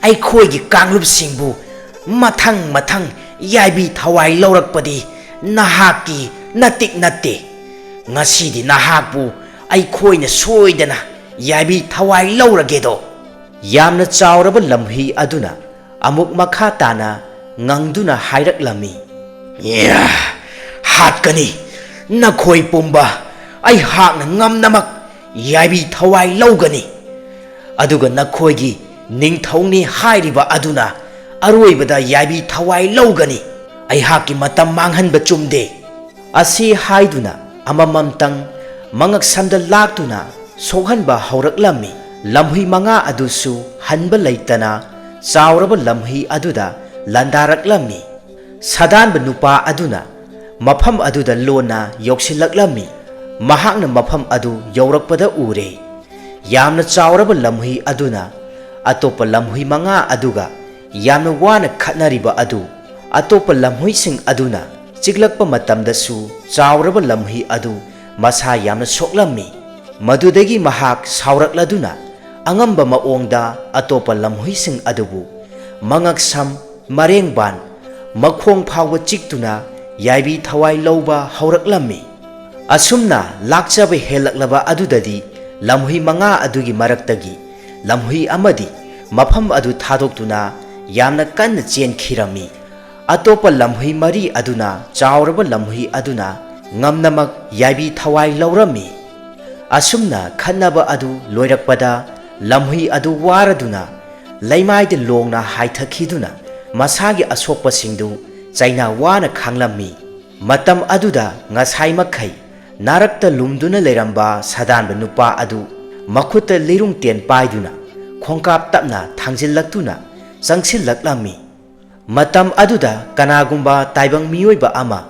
ꯑꯩꯈꯣꯏꯒꯤ ꯀꯥꯡꯂꯨꯞꯁꯤꯡꯕꯨ ꯃꯊꯪ ꯃꯊꯪ ꯌꯥꯏꯕꯤ ꯊꯋꯥꯏ ꯂꯧꯔꯛꯄꯗꯤ ꯅꯍꯥꯛꯀꯤ ꯅꯇꯤꯛ ꯅꯠꯇꯦ꯫ ꯉꯁꯤꯗꯤ ꯅꯍꯥꯛꯄꯨ ꯑꯩꯈꯣꯏꯅ ꯁꯣꯏꯗꯅ ꯌꯥꯏꯕꯤ ꯊꯋꯥꯏ ꯂꯧꯔꯒꯦꯗꯣ"꯫ ꯌꯥꯝꯅ ꯆꯥꯎꯔꯕ ꯂꯝꯍꯨꯏ ꯑꯗꯨꯅ ꯑꯃꯨꯛ ꯃꯈꯥ ꯇꯥꯅ ꯉꯪꯗꯨꯅ ꯍꯥꯏꯔꯛꯂꯝꯃꯤ, "ꯌꯥ, ꯍꯥꯠꯀꯅꯤ꯫ ꯅꯈꯣꯏ ꯄꯨꯝꯕ ꯑꯩꯍꯥꯛꯅ ꯉꯝꯅꯃꯛ ꯌꯥꯏꯕꯤ ꯊꯋꯥꯏ ꯂꯧꯒꯅꯤ꯫ ꯑꯗꯨꯒ ꯅꯈꯣꯏꯒꯤ ꯅꯤꯡꯊꯧꯅꯤ ꯍꯥꯏꯔꯤꯕ ꯑꯗꯨꯅ ꯑꯔꯣꯏꯕꯗ ꯌꯥꯏꯕꯤ ꯊꯋꯥꯏ ꯂꯧꯒꯅꯤ꯫ ꯑꯩꯍꯥꯛꯀꯤ ꯃꯇꯝ ꯃꯥꯡꯍꯟꯕ ꯆꯨꯝꯗꯦ"꯫ ꯑꯁꯤ ꯍꯥꯏꯗꯨꯅ ꯑꯃꯃꯝꯇꯪ ꯃꯉꯛꯁꯝꯗ ꯂꯥꯛꯇꯨꯅ ꯁꯣꯛꯍꯟꯕ ꯍꯧꯔꯛꯂꯝꯃꯤ꯫ ꯂꯝꯍꯨꯏ ꯃꯉꯥ ꯑꯗꯨꯁꯨ ꯍꯟꯕ ꯂꯩꯇꯅ ꯆꯥꯎꯔꯕ ꯂꯝꯍꯨꯏ ꯑꯗꯨꯗ ꯂꯥꯟꯗꯥꯔꯛꯂꯝꯃꯤ꯫ ꯁꯥꯗꯥꯟꯕ ꯅꯨꯄꯥ ꯑꯗꯨꯅ ꯃꯐꯝ ꯑꯗꯨꯗ ꯂꯣꯟꯅ ꯌꯧꯁꯤꯜꯂꯛꯂꯝꯃꯤ꯫ ꯃꯍꯥꯛꯅ ꯃꯐꯝ ꯑꯗꯨ ꯌꯧꯔꯛꯄꯗ ꯎꯔꯦ, ꯌꯥꯝꯅ ꯆꯥꯎꯔꯕ ꯂꯝꯍꯨꯏ ꯑꯗꯨꯅ ꯑꯇꯣꯞꯄ ꯂꯝꯍꯨꯏ ꯃꯉꯥ ꯑꯗꯨꯒ ꯌꯥꯝꯅ ꯋꯥꯅ ꯈꯠꯅꯔꯤꯕ ꯑꯗꯨ꯫ ꯑꯇꯣꯞꯄ ꯂꯝꯍꯨꯏꯁꯤꯡ ꯑꯗꯨꯅ ꯆꯤꯛꯂꯛꯄ ꯃꯇꯝꯗꯁꯨ ꯆꯥꯎꯔꯕ ꯂꯝꯍꯨꯏ ꯑꯗꯨ ꯃꯁꯥ ꯌꯥꯝꯅ ꯁꯣꯛꯂꯝꯃꯤ꯫ ꯃꯗꯨꯗꯒꯤ ꯃꯍꯥꯛ ꯁꯥꯎꯔꯛꯂꯗꯨꯅ ꯑꯉꯝꯕ ꯃꯑꯣꯡꯗ ꯑꯇꯣꯞꯄ ꯂꯝꯍꯨꯏꯁꯤꯡ ꯑꯗꯨꯕꯨ ꯃꯉꯛꯁꯝ, ꯃꯔꯦꯡꯕꯥꯟ, ꯃꯈꯣꯡ ꯐꯥꯎꯕ ꯆꯤꯛꯇꯨꯅ ꯌꯥꯏꯕꯤ ꯊꯋꯥꯏ ꯂꯧꯕ ꯍꯧꯔꯛꯂꯝꯃꯤ꯫ ꯑꯁꯨꯝꯅ ꯂꯥꯛꯆꯕ ꯍꯦꯜꯂꯛꯂꯕ ꯑꯗꯨꯗꯗꯤ ꯂꯝꯍꯨꯏ ꯃꯉꯥ ꯑꯗꯨꯒꯤ ꯃꯔꯛꯇꯒꯤ ꯂꯝꯍꯨꯏ ꯑꯃꯗꯤ ꯃꯐꯝ ꯑꯗꯨ ꯊꯥꯗꯣꯛꯇꯨꯅ ꯌꯥꯝꯅ ꯀꯟꯅ ꯆꯦꯟꯈꯤꯔꯝꯃꯤ꯫ ꯑꯇꯣꯞꯄ ꯂꯝꯍꯨꯏ ꯃꯔꯤ ꯑꯗꯨꯅ ꯆꯥꯎꯔꯕ ꯂꯝꯍꯨꯏ ꯑꯗꯨꯅ ꯉꯝꯅꯃꯛ ꯌꯥꯏꯕꯤ ꯊꯋꯥꯏ ꯂꯧꯔꯝꯃꯤ꯫ ꯑꯁꯨꯝꯅ ꯈꯠꯅꯕ ꯑꯗꯨ ꯂꯣꯏꯔꯛꯄꯗ ꯂꯝꯍꯨꯏ ꯑꯗꯨ ꯋꯥꯔꯗꯨꯅ ꯂꯩꯃꯥꯏꯗ ꯂꯣꯡꯅ ꯍꯥꯏꯊꯈꯤꯗꯨꯅ ꯃꯁꯥꯒꯤ ꯑꯁꯣꯛꯄꯁꯤꯡꯗꯨ ꯆꯩꯅꯥ ꯋꯥꯅ ꯈꯥꯡꯂꯝꯃꯤ꯫ ꯃꯇꯝ ꯑꯗꯨꯗ ꯉꯁꯥꯏ ꯃꯈꯩ ꯅꯥꯔꯛꯇ ꯂꯨꯝꯗꯨꯅ ꯂꯩꯔꯝꯕ ꯁꯥꯗꯥꯟꯕ ꯅꯨꯄꯥ ꯑꯗꯨ ꯃꯈꯨꯠꯇ ꯂꯤꯔꯨꯡ ꯇꯦꯟ ꯄꯥꯏꯗꯨꯅ ꯈꯣꯡꯀꯥꯞ ꯇꯞꯅ ꯊꯥꯡꯖꯤꯜꯂꯛꯇꯨꯅ ꯆꯪꯁꯤꯜꯂꯛꯂꯝꯃꯤ꯫ ꯃꯇꯝ ꯑꯗꯨꯗ ꯀꯅꯥꯒꯨꯝꯕ ꯇꯥꯏꯕꯪ ꯃꯤꯑꯣꯏꯕ ꯑꯃ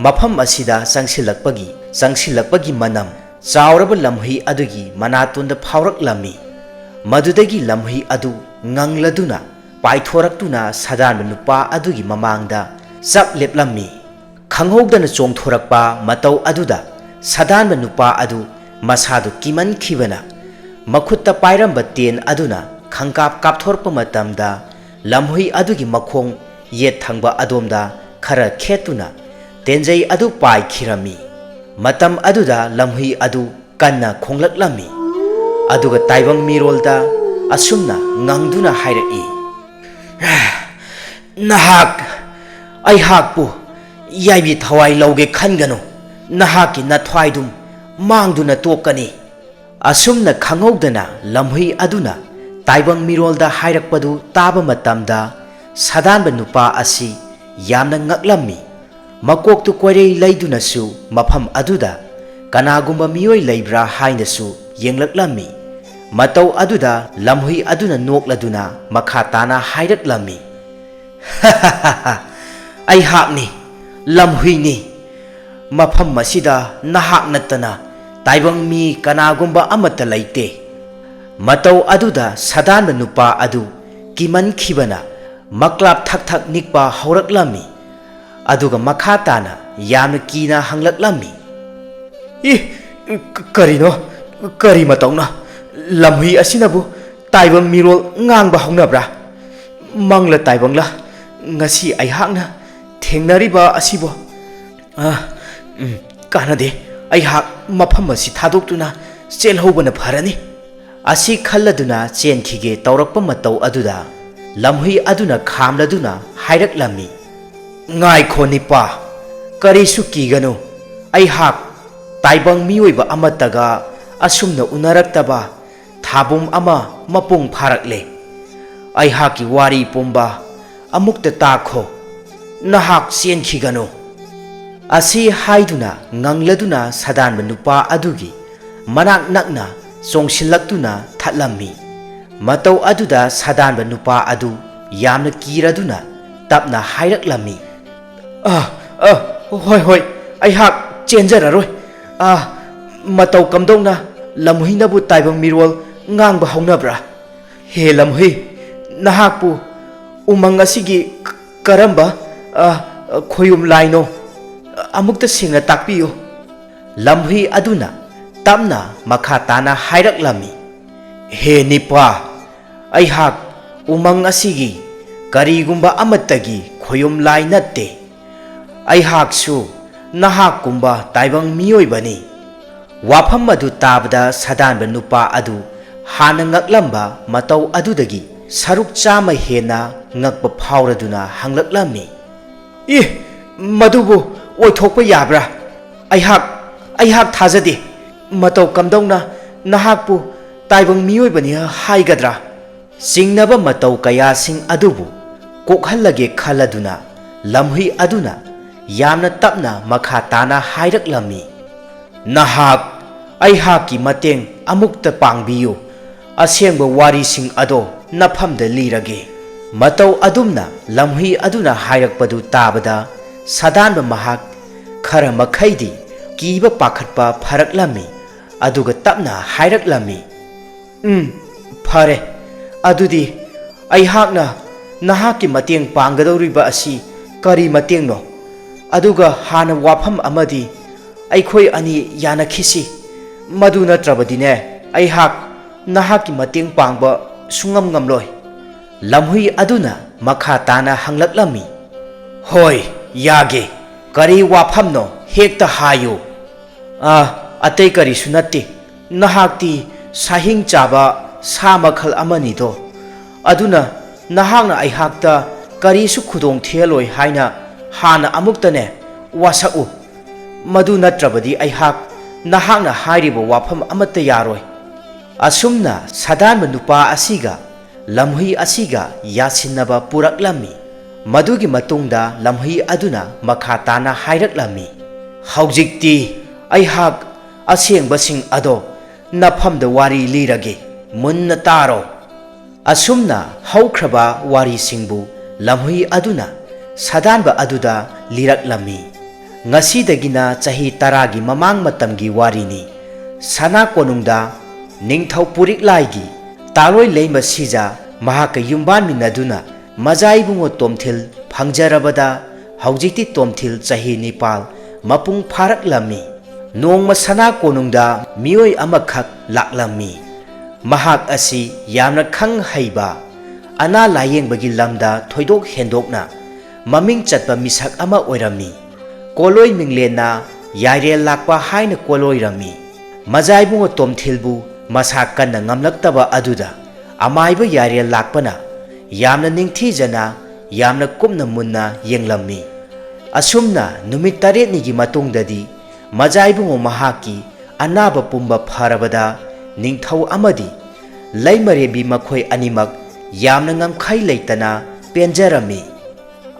ꯃꯐꯝ ꯑꯁꯤꯗ ꯆꯪꯁꯤꯜꯂꯛꯄꯒꯤ, ꯆꯪꯁꯤꯜꯂꯛꯄꯒꯤ ꯃꯅꯝ ꯆꯥꯎꯔꯕ ꯂꯝꯍꯨꯏ ꯑꯗꯨꯒꯤ ꯃꯅꯥꯇꯣꯟꯗ ꯐꯥꯎꯔꯛꯂꯝꯃꯤ꯫ ꯃꯗꯨꯗꯒꯤ ꯂꯝꯍꯨꯏ ꯑꯗꯨ ꯉꯪꯂꯗꯨꯅ ꯄꯥꯏꯊꯣꯔꯛꯇꯨꯅ ꯁꯥꯗꯥꯟꯕ ꯅꯨꯄꯥ ꯑꯗꯨꯒꯤ ꯃꯃꯥꯡꯗ ꯆꯞ ꯂꯦꯞꯂꯝꯃꯤ꯫ ꯈꯪꯍꯧꯗꯅ ꯆꯣꯡꯊꯣꯔꯛꯄ ꯃꯇꯧ ꯑꯗꯨꯗ ꯁꯥꯗꯥꯟꯕ ꯅꯨꯄꯥ ꯑꯗꯨ ꯃꯁꯥꯗꯨ ꯀꯤꯃꯟꯈꯤꯕꯅ ꯃꯈꯨꯠꯇ ꯄꯥꯏꯔꯝꯕ ꯇꯦꯟ ꯑꯗꯨꯅ ꯈꯪꯀꯥꯞ ꯀꯥꯞꯊꯣꯔꯛꯄ ꯃꯇꯝꯗ ꯂꯝꯍꯨꯏ ꯑꯗꯨꯒꯤ ꯃꯈꯣꯡ ꯌꯦꯠ ꯊꯪꯕ ꯑꯗꯣꯝꯗ ꯈꯔ ꯈꯦꯠꯇꯨꯅ ꯇꯦꯟꯖꯩ ꯑꯗꯨ ꯄꯥꯏꯈꯤꯔꯝꯃꯤ꯫ ꯃꯇꯝ ꯑꯗꯨꯗ ꯂꯝꯍꯨꯏ ꯑꯗꯨ ꯀꯟꯅ ꯈꯣꯡꯂꯛꯂꯝꯃꯤ꯫ ꯑꯗꯨꯒ ꯇꯥꯏꯕꯪ ꯃꯤꯔꯣꯜꯗ ꯑꯁꯨꯝꯅ ꯉꯪꯗꯨꯅ ꯍꯥꯏꯔꯛꯏ, "ꯅꯍꯥꯛ ꯑꯩꯍꯥꯛꯄꯨ ꯌꯥꯏꯕꯤ ꯊꯋꯥꯏ ꯂꯧꯒꯦ ꯈꯟꯒꯅꯨ꯫ ꯅꯍꯥꯛꯀꯤ ꯅꯊ꯭ꯋꯥꯏꯗꯨꯝ ꯃꯥꯡꯗꯨꯅ ꯇꯣꯛꯀꯅꯤ꯫" ꯑꯁꯨꯝꯅ ꯈꯪꯍꯧꯗꯅ ꯂꯝꯍꯨꯏ ꯑꯗꯨꯅ ꯇꯥꯏꯕꯪ ꯃꯤꯔꯣꯜꯗ ꯍꯥꯏꯔꯛꯄꯗꯨ ꯇꯥꯕ ꯃꯇꯝꯗ ꯁꯥꯗꯥꯟꯕ ꯅꯨꯄꯥ ꯑꯁꯤ ꯌꯥꯝꯅ ꯉꯛꯂꯝꯃꯤ꯫ ꯃꯀꯣꯛꯇꯨ ꯀꯣꯏꯔꯩ ꯂꯩꯗꯨꯅꯁꯨ ꯃꯐꯝ ꯑꯗꯨꯗ ꯀꯅꯥꯒꯨꯝꯕ ꯃꯤꯑꯣꯏ ꯂꯩꯕ꯭ꯔꯥ ꯍꯥꯏꯅꯁꯨ ꯌꯦꯡꯂꯛꯂꯝꯃꯤ꯫ ꯃꯇꯧ ꯑꯗꯨꯗ ꯂꯝꯍꯨꯏ ꯑꯗꯨꯅ ꯅꯣꯛꯂꯗꯨꯅ ꯃꯈꯥ ꯇꯥꯅ ꯍꯥꯏꯔꯛꯂꯝꯃꯤ, "ꯑꯩꯍꯥꯛꯅꯤ, ꯂꯝꯍꯨꯏꯅꯤ꯫ ꯃꯐꯝ ꯑꯁꯤꯗ ꯅꯍꯥꯛ ꯅꯠꯇꯅ ꯇꯥꯏꯕꯪ ꯃꯤ ꯀꯅꯥꯒꯨꯝꯕ ꯑꯃꯠꯇ ꯂꯩꯇꯦ"꯫ ꯃꯇꯧ ꯑꯗꯨꯗ ꯁꯥꯗꯥꯟꯕ ꯅꯨꯄꯥ ꯑꯗꯨ ꯀꯤꯃꯟꯈꯤꯕꯅ ꯃꯀ꯭ꯂꯥꯞ ꯊꯛ ꯊꯛ ꯅꯤꯛꯄ ꯍꯧꯔꯛꯂꯝꯃꯤ꯫ ꯑꯗꯨꯒ ꯃꯈꯥ ꯇꯥꯅ ꯌꯥꯝꯅ ꯀꯤꯅ ꯍꯪꯂꯛꯂꯝꯃꯤ, "ꯏ, ꯀ-, ꯀꯔꯤꯅꯣ? ꯀꯔꯤ ꯃꯇꯧꯅꯣ? ꯂꯝꯍꯨꯏ ꯑꯁꯤꯅꯕꯨ ꯇꯥꯏꯕꯪ ꯃꯤꯔꯣꯜ ꯉꯥꯡꯕ ꯍꯧꯅꯕ꯭ꯔꯥ? ꯃꯪꯂ ꯇꯥꯏꯕꯪꯂ ꯉꯁꯤ ꯑꯩꯍꯥꯛꯅ ꯊꯦꯡꯅꯔꯤꯕ ꯑꯁꯤꯕꯣ? ꯑ, ꯎꯝ, ꯀꯥꯟꯅꯗꯦ꯫ ꯑꯩꯍꯥꯛ ꯃꯐꯝ ꯑꯁꯤ ꯊꯥꯗꯣꯛꯇꯨꯅ ꯆꯦꯜꯍꯧꯕꯅ ꯐꯔꯅꯤ"꯫ ꯑꯁꯤ ꯈꯜꯂꯗꯨꯅ ꯆꯦꯟꯈꯤꯒꯦ ꯇꯧꯔꯛꯄ ꯃꯇꯧ ꯑꯗꯨꯗ ꯂꯝꯍꯨꯏ ꯑꯗꯨꯅ ꯈꯥꯝꯂꯗꯨꯅ ꯍꯥꯏꯔꯛꯂꯝꯃꯤ, "ꯉꯥꯏꯈꯣ ꯅꯤꯄꯥ, ꯀꯔꯤꯁꯨ ꯀꯤꯒꯅꯨ꯫ ꯑꯩꯍꯥꯛ ꯇꯥꯏꯕꯪ ꯃꯤꯑꯣꯏꯕ ꯑꯃꯠꯇꯒ ꯑꯁꯨꯝꯅ ꯎꯅꯔꯛꯇꯕ ꯊꯥꯕꯨꯝ ꯑꯃ ꯃꯄꯨꯡ ꯐꯥꯔꯛꯂꯦ꯫ ꯑꯩꯍꯥꯛꯀꯤ ꯋꯥꯔꯤ ꯄꯨꯝꯕ ꯑꯃꯨꯛꯇ ꯇꯥꯈꯣ꯫ ꯅꯍꯥꯛ ꯆꯦꯟꯈꯤꯒꯅꯨ"꯫ ꯑꯁꯤ ꯍꯥꯏꯗꯨꯅ ꯉꯪꯂꯗꯨꯅ ꯁꯥꯗꯥꯟꯕ ꯅꯨꯄꯥ ꯑꯗꯨꯒꯤ ꯃꯅꯥꯛ ꯅꯛꯅ ꯆꯣꯡꯁꯤꯜꯂꯛꯇꯨꯅ ꯊꯠꯂꯝꯃꯤ꯫ ꯃꯇꯧ ꯑꯗꯨꯗ ꯁꯥꯗꯥꯟꯕ ꯅꯨꯄꯥ ꯑꯗꯨ ꯌꯥꯝꯅ ꯀꯤꯔꯗꯨꯅ ꯇꯞꯅ ꯍꯥꯏꯔꯛꯂꯝꯃꯤ, "ꯑ, ꯑ, ꯍꯣꯏ, ꯍꯣꯏ, ꯑꯩꯍꯥꯛ ꯆꯦꯟꯖꯔꯔꯣꯏ꯫ ꯑ, ꯃꯇꯧ ꯀꯝꯗꯧꯅ ꯂꯝꯍꯨꯏꯅꯕꯨ ꯇꯥꯏꯕꯪ ꯃꯤꯔꯣꯜ ꯉꯥꯡꯕ ꯍꯧꯅꯕ꯭ꯔꯥ? ꯍꯦ ꯂꯝꯍꯨꯏ, ꯅꯍꯥꯛꯄꯨ ꯎꯃꯪ ꯑꯁꯤꯒꯤ ꯀ-, ꯀꯔꯝꯕ, ꯑ, ꯈꯣꯌꯨꯝ ꯂꯥꯏꯅꯣ? ꯑꯃꯨꯛꯇ ꯁꯦꯡꯅ ꯇꯥꯛꯄꯤꯌꯨ"꯫ ꯂꯝꯍꯨꯏ ꯑꯗꯨꯅ ꯇꯞꯅ ꯃꯈꯥ ꯇꯥꯅ ꯍꯥꯏꯔꯛꯂꯝꯃꯤ, "ꯍꯦ ꯅꯤꯄꯥ, ꯑꯩꯍꯥꯛ ꯎꯃꯪ ꯑꯁꯤꯒꯤ ꯀꯔꯤꯒꯨꯝꯕ ꯑꯃꯠꯇꯒꯤ ꯈꯣꯌꯨꯝ ꯂꯥꯏ ꯅꯠꯇꯦ꯫ ꯑꯩꯍꯥꯛꯁꯨ ꯅꯍꯥꯛꯀꯨꯝꯕ ꯇꯥꯏꯕꯪ ꯃꯤꯑꯣꯏꯕꯅꯤ"꯫ ꯋꯥꯐꯝ ꯑꯗꯨ ꯇꯥꯕꯗ ꯁꯥꯗꯥꯟꯕ ꯅꯨꯄꯥ ꯑꯗꯨ ꯍꯥꯟꯅ ꯉꯛꯂꯝꯕ ꯃꯇꯧ ꯑꯗꯨꯗꯒꯤ ꯁꯔꯨꯛ ꯆꯥꯝꯃ ꯍꯦꯟꯅ ꯉꯛꯄ ꯐꯥꯎꯔꯗꯨꯅ ꯍꯪꯂꯛꯂꯝꯃꯤ, "ꯏ, ꯃꯗꯨꯕꯨ ꯑꯣꯏꯊꯣꯛꯄ ꯌꯥꯕ꯭ꯔꯥ? ꯑꯩꯍꯥꯛ, ꯑꯩꯍꯥꯛ ꯊꯥꯖꯗꯦ꯫ ꯃꯇꯧ ꯀꯝꯗꯧꯅ ꯅꯍꯥꯛꯄꯨ ꯇꯥꯏꯕꯪ ꯃꯤꯑꯣꯏꯕꯅꯤ ꯍꯥꯏꯒꯗ꯭ꯔꯥ?" ꯆꯤꯡꯅꯕ ꯃꯇꯧ ꯀꯌꯥꯁꯤꯡ ꯑꯗꯨꯕꯨ ꯀꯣꯛꯍꯜꯂꯒꯦ ꯈꯜꯂꯗꯨꯅ ꯂꯝꯍꯨꯏ ꯑꯗꯨꯅ ꯌꯥꯝꯅ ꯇꯞꯅ ꯃꯈꯥ ꯇꯥꯅ ꯍꯥꯏꯔꯛꯂꯝꯃꯤ, "ꯅꯍꯥꯛ ꯑꯩꯍꯥꯛꯀꯤ ꯃꯇꯦꯡ ꯑꯃꯨꯛꯇ ꯄꯥꯡꯕꯤꯌꯨ꯫ ꯑꯁꯦꯡꯕ ꯋꯥꯔꯤꯁꯤꯡ ꯑꯗꯣ ꯅꯐꯝꯗ ꯂꯤꯔꯒꯦ"꯫ ꯃꯇꯧ ꯑꯗꯨꯝꯅ ꯂꯝꯍꯨꯏ ꯑꯗꯨꯅ ꯍꯥꯏꯔꯛꯄꯗꯨ ꯇꯥꯕꯗ ꯁꯥꯗꯥꯟꯕ ꯃꯍꯥꯛ ꯈꯔ ꯃꯈꯩꯗꯤ ꯀꯤꯕ ꯄꯥꯈꯠꯄ ꯐꯔꯛꯂꯝꯃꯤ꯫ ꯑꯗꯨꯒ ꯇꯞꯅ ꯍꯥꯏꯔꯛꯂꯝꯃꯤ, "ꯎꯝ, ꯐꯔꯦ꯫ ꯑꯗꯨꯗꯤ ꯑꯩꯍꯥꯛꯅ ꯅꯍꯥꯛꯀꯤ ꯃꯇꯦꯡ ꯄꯥꯡꯒꯗꯧꯔꯤꯕ ꯑꯁꯤ ꯀꯔꯤ ꯃꯇꯦꯡꯅꯣ? ꯑꯗꯨꯒ ꯍꯥꯟꯅ ꯋꯥꯐꯝ ꯑꯃꯗꯤ, ꯑꯩꯈꯣꯏ ꯑꯅꯤ ꯌꯥꯅꯈꯤꯁꯤ꯫ ꯃꯗꯨ ꯅꯠꯇ꯭ꯔꯕꯗꯤꯅꯦ, ꯑꯩꯍꯥꯛ ꯅꯍꯥꯛꯀꯤ ꯃꯇꯦꯡ ꯄꯥꯡꯕ ꯁꯨꯡꯉꯝ ꯉꯝꯂꯣꯏ꯫" ꯂꯝꯍꯨꯏ ꯑꯗꯨꯅ ꯃꯈꯥ ꯇꯥꯅ ꯍꯪꯂꯛꯂꯝꯃꯤ, "ꯍꯣꯏ, ꯌꯥꯒꯦ꯫ ꯀꯔꯤ ꯋꯥꯐꯝꯅꯣ? ꯍꯦꯛꯇ ꯍꯥꯏꯌꯨ꯫" "ꯑ, ꯑꯇꯩ ꯀꯔꯤꯁꯨ ꯅꯠꯇꯦ꯫ ꯅꯍꯥꯛꯇꯤ ꯁꯥꯍꯤꯡ ꯆꯥꯕ ꯁꯥ ꯃꯈꯜ ꯑꯃꯅꯤꯗꯣ꯫ ꯑꯗꯨꯅ ꯅꯍꯥꯛꯅ ꯑꯩꯍꯥꯛꯇ ꯀꯔꯤꯁꯨ ꯈꯨꯗꯣꯡ ꯊꯤꯍꯜꯂꯣꯏ ꯍꯥꯏꯅ ꯍꯥꯟꯅ ꯑꯃꯨꯛꯇꯅꯦ ꯋꯥꯁꯛꯎ꯫ ꯃꯗꯨ ꯅꯠꯇ꯭ꯔꯕꯗꯤ ꯑꯩꯍꯥꯛ ꯅꯍꯥꯛꯅ ꯍꯥꯏꯔꯤꯕ ꯋꯥꯐꯝ ꯑꯃꯠꯇ ꯌꯥꯔꯣꯏ꯫" ꯑꯁꯨꯝꯅ ꯁꯥꯗꯥꯟꯕ ꯅꯨꯄꯥ ꯑꯁꯤꯒ ꯂꯝꯍꯨꯏ ꯑꯁꯤꯒ ꯌꯥꯁꯤꯟꯅꯕ ꯄꯨꯔꯛꯂꯝꯃꯤ꯫ ꯃꯗꯨꯒꯤ ꯃꯇꯨꯡꯗ ꯂꯝꯍꯨꯏ ꯑꯗꯨꯅ ꯃꯈꯥ ꯇꯥꯅ ꯍꯥꯏꯔꯛꯂꯝꯃꯤ, "ꯍꯧꯖꯤꯛꯇꯤ ꯑꯩꯍꯥꯛ ꯑꯁꯦꯡꯕꯁꯤꯡ ꯑꯗꯣ ꯅꯐꯝꯗ ꯋꯥꯔꯤ ꯂꯤꯔꯒꯦ, ꯃꯨꯟꯅ ꯇꯥꯔꯣ꯫" ꯑꯁꯨꯝꯅ ꯍꯧꯈ꯭ꯔꯕ ꯋꯥꯔꯤꯁꯤꯡꯕꯨ ꯂꯝꯍꯨꯏ ꯑꯗꯨꯅ ꯁꯥꯗꯥꯟꯕ ꯑꯗꯨꯗ ꯂꯤꯔꯛꯂꯝꯃꯤ꯫ ꯉꯁꯤꯗꯒꯤꯅ ꯆꯍꯤ ꯇꯔꯥꯒꯤ ꯃꯃꯥꯡ ꯃꯇꯝꯒꯤ ꯋꯥꯔꯤꯅꯤ꯫ ꯁꯅꯥ ꯀꯣꯅꯨꯡꯗ ꯅꯤꯡꯊꯧ ꯄꯨꯔꯤꯛꯂꯥꯏꯒꯤ ꯇꯥꯂꯣꯏ ꯂꯩꯃ ꯁꯤꯖ ꯃꯍꯥꯛꯀ ꯌꯨꯝꯕꯥꯟꯃꯤꯟꯅꯗꯨꯅ ꯃꯖꯥ ꯏꯕꯨꯡꯉꯣ ꯇꯣꯝꯊꯤꯜ ꯐꯪꯖꯔꯕꯗ ꯍꯧꯖꯤꯛꯇꯤ ꯇꯣꯝꯊꯤꯜ ꯆꯍꯤ ꯅꯤꯄꯥꯜ ꯃꯄꯨꯡ ꯐꯥꯔꯛꯂꯝꯃꯤ꯫ ꯅꯣꯡꯃ ꯁꯅꯥ ꯀꯣꯅꯨꯡꯗ ꯃꯤꯑꯣꯏ ꯑꯃꯈꯛ ꯂꯥꯛꯂꯝꯃꯤ꯫ ꯃꯍꯥꯛ ꯑꯁꯤ ꯌꯥꯝꯅ ꯈꯪ ꯍꯩꯕ, ꯑꯅꯥ ꯂꯥꯌꯦꯡꯕꯒꯤ ꯂꯝꯗ ꯊꯣꯏꯗꯣꯛ ꯍꯦꯟꯗꯣꯛꯅ ꯃꯃꯤꯡ ꯆꯠꯄ ꯃꯤꯁꯛ ꯑꯃ ꯑꯣꯏꯔꯝꯃꯤ꯫ ꯀꯣꯂꯣꯏ ꯃꯤꯡꯂꯦꯟꯅ ꯌꯥꯏꯔꯦꯜ ꯂꯥꯛꯄ ꯍꯥꯏꯅ ꯀꯣꯂꯣꯏꯔꯝꯃꯤ꯫ ꯃꯖꯥꯏꯕꯨꯡꯉꯣ ꯇꯣꯝꯊꯤꯜꯕꯨ ꯃꯁꯥ ꯀꯟꯅ ꯉꯝꯂꯛꯇꯕ ꯑꯗꯨꯗ ꯑꯃꯥꯏꯕ ꯌꯥꯏꯔꯦꯜ ꯂꯥꯛꯄꯅ ꯌꯥꯝꯅ ꯅꯤꯡꯊꯤꯖꯅ, ꯌꯥꯝꯅ ꯀꯨꯞꯅ ꯃꯨꯟꯅ ꯌꯦꯡꯂꯝꯃꯤ꯫ ꯑꯁꯨꯝꯅ ꯅꯨꯃꯤꯠ ꯇꯔꯦꯠꯅꯤꯒꯤ ꯃꯇꯨꯡꯗꯗꯤ ꯃꯖꯥꯏꯕꯨꯡꯉꯣ ꯃꯍꯥꯛꯀꯤ ꯑꯅꯥꯕ ꯄꯨꯝꯕ ꯐꯔꯕꯗ ꯅꯤꯡꯊꯧ ꯑꯃꯗꯤ ꯂꯩꯃꯔꯦꯝꯕꯤ ꯃꯈꯣꯏ ꯑꯅꯤꯃꯛ ꯌꯥꯝꯅ ꯉꯝꯈꯩ ꯂꯩꯇꯅ ꯄꯦꯟꯖꯔꯝꯃꯤ꯫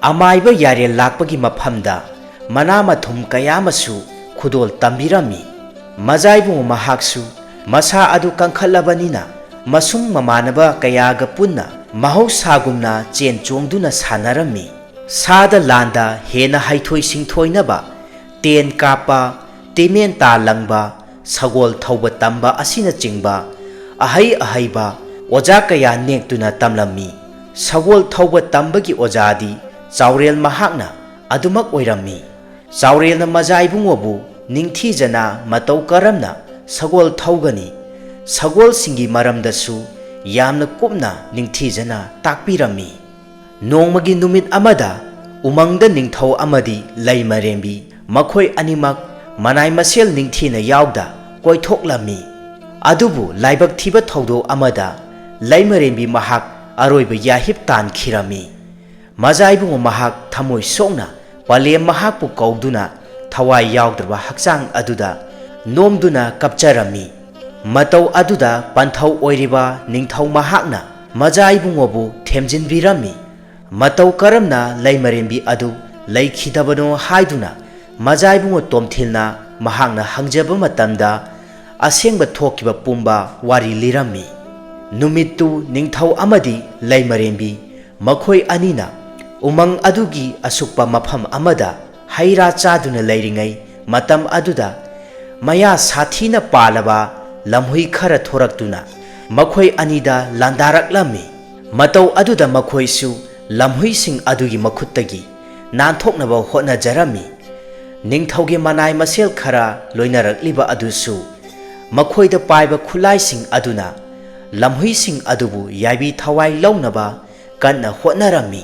ꯑꯃꯥꯏꯕ ꯌꯥꯔꯦꯜ ꯂꯥꯛꯄꯒꯤ ꯃꯐꯝꯗ ꯃꯅꯥ ꯃꯊꯨꯝ ꯀꯌꯥ ꯑꯃꯁꯨ ꯈꯨꯗꯣꯜ ꯇꯝꯕꯤꯔꯝꯃꯤ꯫ ꯃꯖꯥꯏꯕꯨꯡꯉꯣ ꯃꯍꯥꯛꯁꯨ ꯃꯁꯥ ꯑꯗꯨ ꯀꯟꯈꯠꯂꯕꯅꯤꯅ ꯃꯁꯨꯡ ꯃꯃꯥꯟꯅꯕ ꯀꯌꯥꯒ ꯄꯨꯟꯅ ꯃꯍꯧꯁꯥꯒꯨꯝꯅ ꯆꯦꯟ ꯆꯣꯡꯗꯨꯅ ꯁꯥꯟꯅꯔꯝꯃꯤ꯫ ꯁꯥꯗ ꯂꯥꯟꯗ ꯍꯦꯟꯅ ꯍꯩꯊꯣꯏ ꯁꯤꯡꯊꯣꯏꯅꯕ, ꯇꯦꯟ ꯀꯥꯞꯄ, ꯇꯤꯃꯦꯟ ꯇꯥ ꯂꯪꯕ, ꯁꯒꯣꯜ ꯊꯧꯕ ꯇꯝꯕ ꯑꯁꯤꯅꯆꯤꯡꯕ ꯑꯍꯩ ꯑꯍꯩꯕ ꯑꯣꯖꯥ ꯀꯌꯥ ꯅꯦꯛꯇꯨꯅ ꯇꯝꯂꯝꯃꯤ꯫ ꯁꯒꯣꯜ ꯊꯧꯕ ꯇꯝꯕꯒꯤ ꯑꯣꯖꯥꯗꯤ ꯆꯥꯎꯔꯦꯜ ꯃꯍꯥꯛꯅ ꯑꯗꯨꯃꯛ ꯑꯣꯏꯔꯝꯃꯤ꯫ ꯆꯥꯎꯔꯦꯜꯅ ꯃꯖꯥ ꯏꯕꯨꯡꯉꯣꯕꯨ ꯅꯤꯡꯊꯤꯖꯅ ꯃꯇꯧ ꯀꯔꯝꯅ ꯁꯒꯣꯜ ꯊꯧꯒꯅꯤ, ꯁꯒꯣꯜꯁꯤꯡꯒꯤ ꯃꯔꯝꯗꯁꯨ ꯌꯥꯝꯅ ꯀꯨꯞꯅ ꯅꯤꯡꯊꯤꯖꯅ ꯇꯥꯛꯄꯤꯔꯝꯃꯤ꯫ ꯅꯣꯡꯃꯒꯤ ꯅꯨꯃꯤꯠ ꯑꯃꯗ ꯎꯃꯪꯗ ꯅꯤꯡꯊꯧ ꯑꯃꯗꯤ ꯂꯩꯃꯔꯦꯝꯕꯤ ꯃꯈꯣꯏ ꯑꯅꯤꯃꯛ ꯃꯅꯥꯏ ꯃꯁꯦꯜ ꯅꯤꯡꯊꯤꯅ ꯌꯥꯎꯗ ꯀꯣꯏꯊꯣꯛꯂꯝꯃꯤ꯫ ꯑꯗꯨꯕꯨ ꯂꯥꯏꯕꯛ ꯊꯤꯕ ꯊꯧꯗꯣꯛ ꯑꯃꯗ ꯂꯩꯃꯔꯦꯝꯕꯤ ꯃꯍꯥꯛ ꯑꯔꯣꯏꯕ ꯌꯥꯍꯤꯞ ꯇꯥꯟꯈꯤꯔꯝꯃꯤ꯫ ꯃꯖꯥ ꯏꯕꯨꯡꯉꯣ ꯃꯍꯥꯛ ꯊꯃꯣꯏ ꯁꯣꯛꯅ ꯄꯂꯦꯝ ꯃꯍꯥꯛꯄꯨ ꯀꯧꯗꯨꯅ ꯊꯋꯥꯏ ꯌꯥꯎꯗ꯭ꯔꯕ ꯍꯛꯆꯥꯡ ꯑꯗꯨꯗ ꯅꯣꯝꯗꯨꯅ ꯀꯞꯆꯔꯝꯃꯤ꯫ ꯃꯇꯧ ꯑꯗꯨꯗ ꯄꯟꯊꯧ ꯑꯣꯏꯔꯤꯕ ꯅꯤꯡꯊꯧ ꯃꯍꯥꯛꯅ ꯃꯖꯥ ꯏꯕꯨꯡꯉꯣꯕꯨ ꯊꯦꯝꯖꯤꯟꯕꯤꯔꯝꯃꯤ꯫ ꯃꯇꯧ ꯀꯔꯝꯅ ꯂꯩꯃꯔꯦꯝꯕꯤ ꯑꯗꯨ ꯂꯩꯈꯤꯗꯕꯅꯣ ꯍꯥꯏꯗꯨꯅ ꯃꯖꯥ ꯏꯕꯨꯡꯉꯣ ꯇꯣꯝꯊꯤꯜꯅ ꯃꯍꯥꯛꯅ ꯍꯪꯖꯕ ꯃꯇꯝꯗ ꯑꯁꯦꯡꯕ ꯊꯣꯛꯈꯤꯕ ꯄꯨꯝꯕ ꯋꯥꯔꯤ ꯂꯤꯔꯝꯃꯤ꯫ ꯅꯨꯃꯤꯠꯇꯨ ꯅꯤꯡꯊꯧ ꯑꯃꯗꯤ ꯂꯩꯃꯔꯦꯝꯕꯤ ꯃꯈꯣꯏ ꯑꯅꯤꯅ ꯎꯃꯪ ꯑꯗꯨꯒꯤ ꯑꯁꯨꯛꯄ ꯃꯐꯝ ꯑꯃꯗ ꯍꯩ ꯔꯥ ꯆꯥꯗꯨꯅ ꯂꯩꯔꯤꯉꯩ ꯃꯇꯝ ꯑꯗꯨꯗ ꯃꯌꯥ ꯁꯥꯊꯤꯅ ꯄꯥꯜꯂꯕ ꯂꯝꯍꯨꯏ ꯈꯔ ꯊꯣꯔꯛꯇꯨꯅ ꯃꯈꯣꯏ ꯑꯅꯤꯗ ꯂꯥꯟꯗꯥꯔꯛꯂꯝꯃꯤ꯫ ꯃꯇꯧ ꯑꯗꯨꯗ ꯃꯈꯣꯏꯁꯨ ꯂꯝꯍꯨꯏꯁꯤꯡ ꯑꯗꯨꯒꯤ ꯃꯈꯨꯠꯇꯒꯤ ꯅꯥꯟꯊꯣꯛꯅꯕ ꯍꯣꯠꯅꯖꯔꯝꯃꯤ꯫ ꯅꯤꯡꯊꯧꯒꯤ ꯃꯅꯥꯏ ꯃꯁꯦꯜ ꯈꯔ ꯂꯣꯏꯅꯔꯛꯂꯤꯕ ꯑꯗꯨꯁꯨ ꯃꯈꯣꯏꯗ ꯄꯥꯏꯕ ꯈꯨꯠꯂꯥꯏꯁꯤꯡ ꯑꯗꯨꯅ ꯂꯝꯍꯨꯏꯁꯤꯡ ꯑꯗꯨꯕꯨ ꯌꯥꯏꯕꯤ ꯊꯋꯥꯏ ꯂꯧꯅꯕ ꯀꯟꯅ ꯍꯣꯠꯅꯔꯝꯃꯤ꯫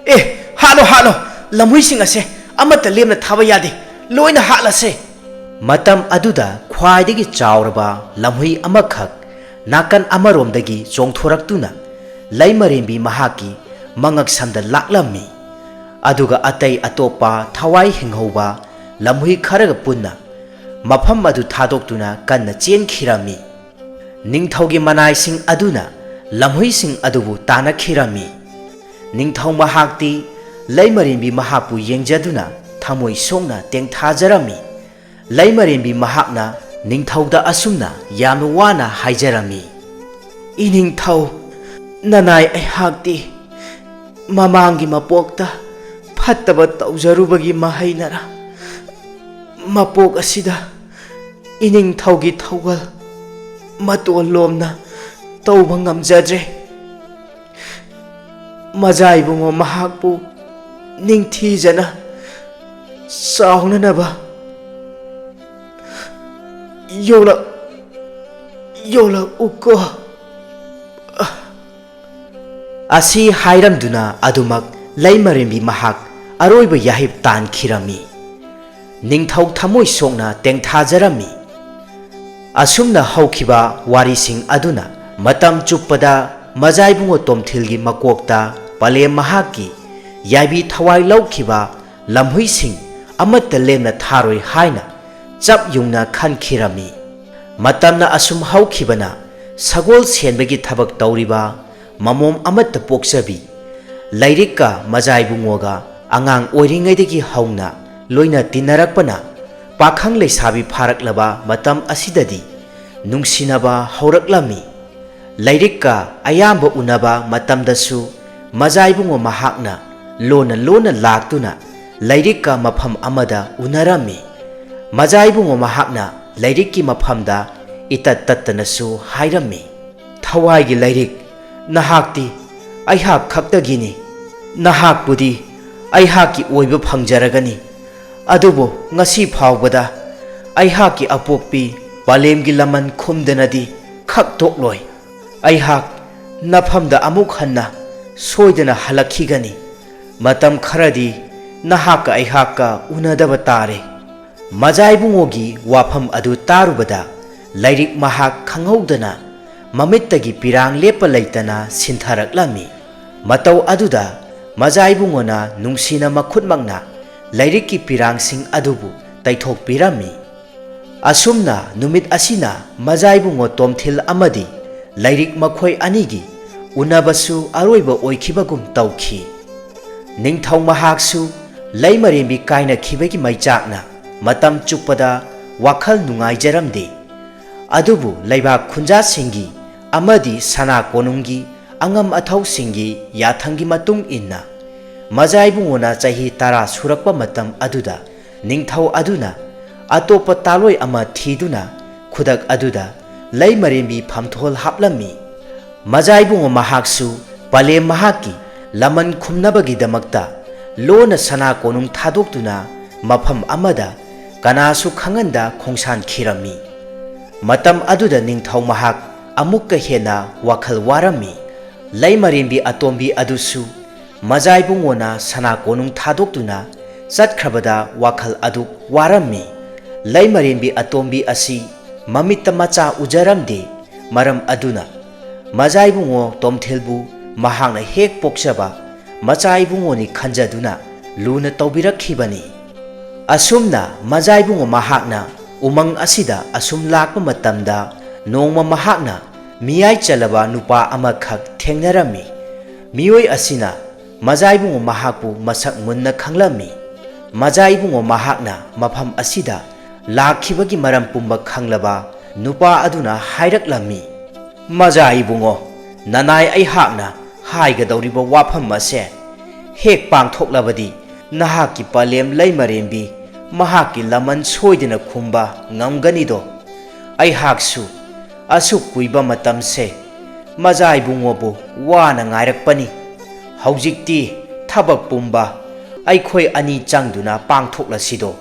"ꯑꯦ, ꯍꯥꯠꯂꯣ, ꯍꯥꯠꯂꯣ! ꯂꯝꯍꯨꯏꯁꯤꯡ ꯑꯁꯦ ꯑꯃꯠꯇ ꯂꯦꯝꯅ ꯊꯥꯕ ꯌꯥꯗꯦ꯫ ꯂꯣꯏꯅ ꯍꯥꯠꯂꯁꯦ!" ꯃꯇꯝ ꯑꯗꯨꯗ ꯈ꯭ꯋꯥꯏꯗꯒꯤ ꯆꯥꯎꯔꯕ ꯂꯝꯍꯨꯏ ꯑꯃꯈꯛ ꯅꯥꯀꯟ ꯑꯃꯔꯣꯝꯗꯒꯤ ꯆꯣꯡꯊꯣꯔꯛꯇꯨꯅ ꯂꯩꯃꯔꯦꯝꯕꯤ ꯃꯍꯥꯛꯀꯤ ꯃꯉꯛꯁꯝꯗ ꯂꯥꯛꯂꯝꯃꯤ꯫ ꯑꯗꯨꯒ ꯑꯇꯩ ꯑꯇꯣꯞꯄ ꯊꯋꯥꯏ ꯍꯤꯡꯍꯧꯕ ꯂꯝꯍꯨꯏ ꯈꯔꯒ ꯄꯨꯟꯅ ꯃꯐꯝ ꯑꯗꯨ ꯊꯥꯗꯣꯛꯇꯨꯅ ꯀꯟꯅ ꯆꯦꯟꯈꯤꯔꯝꯃꯤ꯫ ꯅꯤꯡꯊꯧꯒꯤ ꯃꯅꯥꯏꯁꯤꯡ ꯑꯗꯨꯅ ꯂꯝꯍꯨꯏꯁꯤꯡ ꯑꯗꯨꯕꯨ ꯇꯥꯟꯅꯈꯤꯔꯝꯃꯤ꯫ ꯅꯤꯡꯊꯧ ꯃꯍꯥꯛꯇꯤ ꯂꯩꯃꯔꯦꯝꯕꯤ ꯃꯍꯥꯛꯄꯨ ꯌꯦꯡꯖꯗꯨꯅ ꯊꯃꯣꯏ ꯁꯣꯛꯅ ꯇꯦꯡꯊꯥꯖꯔꯝꯃꯤ꯫ ꯂꯩꯃꯔꯦꯝꯕꯤ ꯃꯍꯥꯛꯅ ꯅꯤꯡꯊꯧꯗ ꯑꯁꯨꯝꯅ ꯌꯥꯝꯅ ꯋꯥꯅ ꯍꯥꯏꯖꯔꯝꯃꯤ, "ꯏꯅꯤꯡꯊꯧ, ꯅꯅꯥꯏ ꯑꯩꯍꯥꯛꯇꯤ ꯃꯃꯥꯡꯒꯤ ꯃꯄꯣꯛꯇ ꯐꯠꯇꯕ ꯇꯧꯖꯔꯨꯕꯒꯤ ꯃꯍꯩꯅꯔ, ꯃꯄꯣꯛ ꯑꯁꯤꯗ ꯏꯅꯤꯡꯊꯧꯒꯤ ꯊꯧꯒꯜ ꯃꯇꯣꯜ ꯂꯣꯝꯅ ꯇꯧꯕ ꯉꯝꯖꯗ꯭ꯔꯦ꯫ ꯃꯖꯥ ꯏꯕꯨꯡꯉꯣ ꯃꯍꯥꯛꯄꯨ ꯅꯤꯡꯊꯤꯖꯅ ꯆꯥꯎꯅꯅꯕ ꯌꯣꯛꯂꯛ-, ꯌꯣꯛꯂꯛꯎꯀꯣ꯫ ꯑꯁꯤ ꯍꯥꯏꯔꯝꯗꯨꯅ ꯑꯗꯨꯃꯛ ꯂꯩꯃꯔꯦꯝꯕꯤ ꯃꯍꯥꯛ ꯑꯔꯣꯏꯕ ꯌꯥꯍꯤꯞ ꯇꯥꯟꯈꯤꯔꯝꯃꯤ꯫ ꯅꯤꯡꯊꯧ ꯊꯃꯣꯏ ꯁꯣꯛꯅ ꯇꯦꯡꯊꯥꯖꯔꯝꯃꯤ꯫ ꯑꯁꯨꯝꯅ ꯍꯧꯈꯤꯕ ꯋꯥꯔꯤꯁꯤꯡ ꯑꯗꯨꯅ ꯃꯇꯝ ꯆꯨꯞꯄꯗ ꯃꯖꯥꯏꯕꯨꯡꯉꯣ ꯇꯣꯝꯊꯤꯜꯒꯤ ꯃꯀꯣꯛꯇ ꯄꯂꯦꯝ ꯃꯍꯥꯛꯀꯤ ꯌꯥꯏꯕꯤ ꯊꯋꯥꯏ ꯂꯧꯈꯤꯕ ꯂꯝꯍꯨꯏꯁꯤꯡ ꯑꯃꯠꯇ ꯂꯦꯝꯅ ꯊꯥꯔꯣꯏ ꯍꯥꯏꯅ ꯆꯞ ꯌꯨꯡꯅ ꯈꯟꯈꯤꯔꯝꯃꯤ꯫ ꯃꯇꯝꯅ ꯑꯁꯨꯝ ꯍꯧꯈꯤꯕꯅ ꯁꯒꯣꯜ ꯁꯦꯟꯕꯒꯤ ꯊꯕꯛ ꯇꯧꯔꯤꯕ ꯃꯃꯣꯝ ꯑꯃꯠꯇ ꯄꯣꯛꯆꯕꯤ ꯂꯥꯏꯔꯤꯛꯀ ꯃꯖꯥꯏꯕꯨꯡꯉꯣꯒ ꯑꯉꯥꯡ ꯑꯣꯏꯔꯤꯉꯩꯗꯒꯤ ꯍꯧꯅ ꯂꯣꯏꯅ ꯇꯤꯟꯅꯔꯛꯄꯅ ꯄꯥꯈꯪ ꯂꯩꯁꯥꯕꯤ ꯐꯥꯔꯛꯂꯕ ꯃꯇꯝ ꯑꯁꯤꯗꯗꯤ ꯅꯨꯡꯁꯤꯅꯕ ꯍꯧꯔꯛꯂꯝꯃꯤ꯫ ꯂꯥꯏꯔꯤꯛꯀ ꯑꯌꯥꯝꯕ ꯎꯅꯕ ꯃꯇꯝꯗꯁꯨ ꯃꯖꯥꯏꯕꯨꯡꯉꯣ ꯃꯍꯥꯛꯅ ꯂꯣꯟꯅ ꯂꯣꯟꯅ ꯂꯥꯛꯇꯨꯅ ꯂꯥꯏꯔꯤꯛꯀ ꯃꯐꯝ ꯑꯃꯗ ꯎꯅꯔꯝꯃꯤ꯫ ꯃꯖꯥꯏꯕꯨꯡꯉꯣ ꯃꯍꯥꯛꯅ ꯂꯥꯏꯔꯤꯛꯀꯤ ꯃꯐꯝꯗ ꯏꯇꯠ ꯇꯠꯇꯅꯁꯨ ꯍꯥꯏꯔꯝꯃꯤ, "ꯊꯋꯥꯏꯒꯤ ꯂꯥꯏꯔꯤꯛ, ꯅꯍꯥꯛꯇꯤ ꯑꯩꯍꯥꯛ ꯈꯛꯇꯒꯤꯅꯤ꯫ ꯅꯍꯥꯛꯄꯨꯗꯤ ꯑꯩꯍꯥꯛꯀꯤ ꯑꯣꯏꯕ ꯐꯪꯖꯔꯒꯅꯤ꯫ ꯑꯗꯨꯕꯨ ꯉꯁꯤ ꯐꯥꯎꯕꯗ ꯑꯩꯍꯥꯛꯀꯤ ꯑꯄꯣꯛꯄꯤ ꯄꯂꯦꯝꯒꯤ ꯂꯃꯟ ꯈꯨꯝꯗꯅꯗꯤ ꯈꯛ ꯇꯣꯛꯂꯣꯏ꯫ ꯑꯩꯍꯥꯛ ꯅꯐꯝꯗ ꯑꯃꯨꯛ ꯍꯟꯅ ꯁꯣꯏꯗꯅ ꯍꯜꯂꯛꯈꯤꯒꯅꯤ꯫ ꯃꯇꯝ ꯈꯔꯗꯤ ꯅꯍꯥꯛꯀ ꯑꯩꯍꯥꯛꯀ ꯎꯅꯗꯕ ꯇꯥꯔꯦ꯫" ꯃꯖꯥꯏꯕꯨꯡꯉꯣꯒꯤ ꯋꯥꯐꯝ ꯑꯗꯨ ꯇꯥꯔꯨꯕꯗ ꯂꯥꯏꯔꯤꯛ ꯃꯍꯥꯛ ꯈꯪꯍꯧꯗꯅ ꯃꯃꯤꯠꯇꯒꯤ ꯄꯤꯔꯥꯡ ꯂꯦꯞꯄ ꯂꯩꯇꯅ ꯁꯤꯟꯊꯔꯛꯂꯝꯃꯤ꯫ ꯃꯇꯧ ꯑꯗꯨꯗ ꯃꯖꯥꯏꯕꯨꯡꯉꯣꯅ ꯅꯨꯡꯁꯤꯅ ꯃꯈꯨꯠꯃꯛꯅ ꯂꯥꯏꯔꯤꯛꯀꯤ ꯄꯤꯔꯥꯡꯁꯤꯡ ꯑꯗꯨꯕꯨ ꯇꯩꯊꯣꯛꯄꯤꯔꯝꯃꯤ꯫ ꯑꯁꯨꯝꯅ ꯅꯨꯃꯤꯠ ꯑꯁꯤꯅ ꯃꯖꯥꯏꯕꯨꯡꯉꯣ ꯇꯣꯝꯊꯤꯜ ꯑꯃꯗꯤ ꯂꯥꯏꯔꯤꯛ ꯃꯈꯣꯏ ꯑꯅꯤꯒꯤ ꯎꯅꯕꯁꯨ ꯑꯔꯣꯏꯕ ꯑꯣꯏꯈꯤꯕꯒꯨꯝ ꯇꯧꯈꯤ꯫ ꯅꯤꯡꯊꯧ ꯃꯍꯥꯛꯁꯨ ꯂꯩꯃꯔꯦꯝꯕꯤ ꯀꯥꯏꯅꯈꯤꯕꯒꯤ ꯃꯩꯆꯥꯛꯅ ꯃꯇꯝ ꯆꯨꯞꯄꯗ ꯋꯥꯈꯜ ꯅꯨꯡꯉꯥꯏꯖꯔꯝꯗꯦ꯫ ꯑꯗꯨꯕꯨ ꯂꯩꯕꯥꯛ ꯈꯨꯟꯖꯥꯁꯤꯡꯒꯤ ꯑꯃꯗꯤ ꯁꯅꯥ ꯀꯣꯅꯨꯡꯒꯤ ꯑꯉꯝ ꯑꯊꯧꯁꯤꯡꯒꯤ ꯌꯥꯊꯪꯒꯤ ꯃꯇꯨꯡ ꯏꯟꯅ, ꯃꯖꯥ ꯏꯕꯨꯡꯉꯣꯅ ꯆꯍꯤ ꯇꯔꯥ ꯁꯨꯔꯛꯄ ꯃꯇꯝ ꯑꯗꯨꯗ ꯅꯤꯡꯊꯧ ꯑꯗꯨꯅ ꯑꯇꯣꯞꯄ ꯇꯥꯂꯣꯏ ꯑꯃ ꯊꯤꯗꯨꯅ ꯈꯨꯗꯛ ꯑꯗꯨꯗ ꯂꯩꯃꯔꯦꯝꯕꯤ ꯐꯝꯊꯣꯜ ꯍꯥꯞꯂꯝꯃꯤ꯫ ꯃꯖꯥ ꯏꯕꯨꯡꯉꯣ ꯃꯍꯥꯛꯁꯨ ꯄꯂꯦꯝ ꯃꯍꯥꯛꯀꯤ ꯂꯃꯟ ꯈꯨꯝꯅꯕꯒꯤꯗꯃꯛꯇ ꯂꯣꯟꯅ ꯁꯅꯥ ꯀꯣꯅꯨꯡ ꯊꯥꯗꯣꯛꯇꯨꯅ ꯃꯐꯝ ꯑꯃꯗ ꯀꯅꯥꯁꯨ ꯈꯪꯍꯟꯗ ꯈꯣꯡꯁꯥꯟꯈꯤꯔꯝꯃꯤ꯫ ꯃꯇꯝ ꯑꯗꯨꯗ ꯅꯤꯡꯊꯧ ꯃꯍꯥꯛ ꯑꯃꯨꯛꯀ ꯍꯦꯟꯅ ꯋꯥꯈꯜ ꯋꯥꯔꯝꯃꯤ꯫ ꯂꯩꯃꯔꯦꯝꯕꯤ ꯑꯇꯣꯝꯕꯤ ꯑꯗꯨꯁꯨ ꯃꯖꯥ ꯏꯕꯨꯡꯉꯣꯅ ꯁꯅꯥ ꯀꯣꯅꯨꯡ ꯊꯥꯗꯣꯛꯇꯨꯅ ꯆꯠꯈ꯭ꯔꯕꯗ ꯋꯥꯈꯜ ꯑꯗꯨ ꯋꯥꯔꯝꯃꯤ꯫ ꯂꯩꯃꯔꯦꯝꯕꯤ ꯑꯇꯣꯝꯕꯤ ꯑꯁꯤ ꯃꯃꯤꯠꯇ ꯃꯆꯥ ꯎꯖꯔꯝꯗꯦ꯫ ꯃꯔꯝ ꯑꯗꯨꯅ ꯃꯖꯥ ꯏꯕꯨꯡꯉꯣ ꯇꯣꯝꯊꯤꯜꯕꯨ ꯃꯍꯥꯛꯅ ꯍꯦꯛ ꯄꯣꯛꯆꯕ ꯃꯆꯥ ꯏꯕꯨꯡꯉꯣꯅꯤ ꯈꯟꯖꯗꯨꯅ ꯂꯨꯅ ꯇꯧꯕꯤꯔꯛꯈꯤꯕꯅꯤ꯫ ꯑꯁꯨꯝꯅ ꯃꯖꯥ ꯏꯕꯨꯡꯉꯣ ꯃꯍꯥꯛꯅ ꯎꯃꯪ ꯑꯁꯤꯗ ꯑꯁꯨꯝ ꯂꯥꯛꯄ ꯃꯇꯝꯗ, ꯅꯣꯡꯃ ꯃꯍꯥꯛꯅ ꯃꯤꯌꯥꯏ ꯆꯜꯂꯕ ꯅꯨꯄꯥ ꯑꯃꯈꯛ ꯊꯦꯡꯅꯔꯝꯃꯤ꯫ ꯃꯤꯑꯣꯏ ꯑꯁꯤꯅ ꯃꯖꯥ ꯏꯕꯨꯡꯉꯣ ꯃꯍꯥꯛꯄꯨ ꯃꯁꯛ ꯃꯨꯟꯅ ꯈꯪꯂꯝꯃꯤ꯫ ꯃꯖꯥ ꯏꯕꯨꯡꯉꯣ ꯃꯍꯥꯛꯅ ꯃꯐꯝ ꯑꯁꯤꯗ ꯂꯥꯛꯈꯤꯕꯒꯤ ꯃꯔꯝ ꯄꯨꯝꯕ ꯈꯪꯂꯕ ꯅꯨꯄꯥ ꯑꯗꯨꯅ ꯍꯥꯏꯔꯛꯂꯝꯃꯤ, "ꯃꯖꯥ ꯏꯕꯨꯡꯉꯣ, ꯅꯅꯥꯏ ꯑꯩꯍꯥꯛꯅ ꯍꯥꯏꯒꯗꯧꯔꯤꯕ ꯋꯥꯐꯝ ꯑꯁꯦ ꯍꯦꯛ ꯄꯥꯡꯊꯣꯛꯂꯕꯗꯤ, ꯅꯍꯥꯛꯀꯤ ꯄꯂꯦꯝ ꯂꯩꯃꯔꯦꯝꯕꯤ ꯃꯍꯥꯛꯀꯤ ꯂꯃꯟ ꯁꯣꯏꯗꯅ ꯈꯨꯝꯕ ꯉꯝꯒꯅꯤꯗꯣ꯫ ꯑꯩꯍꯥꯛꯁꯨ ꯑꯁꯨꯛ ꯀꯨꯏꯕ ꯃꯇꯝꯁꯦ ꯃꯖꯥ ꯏꯕꯨꯡꯉꯣꯕꯨ ꯋꯥꯅ ꯉꯥꯏꯔꯛꯄꯅꯤ꯫ ꯍꯧꯖꯤꯛꯇꯤ ꯊꯕꯛ ꯄꯨꯝꯕ ꯑꯩꯈꯣꯏ ꯑꯅꯤ ꯆꯪꯗꯨꯅ ꯄꯥꯡꯊꯣꯛꯂꯁꯤꯗꯣ꯫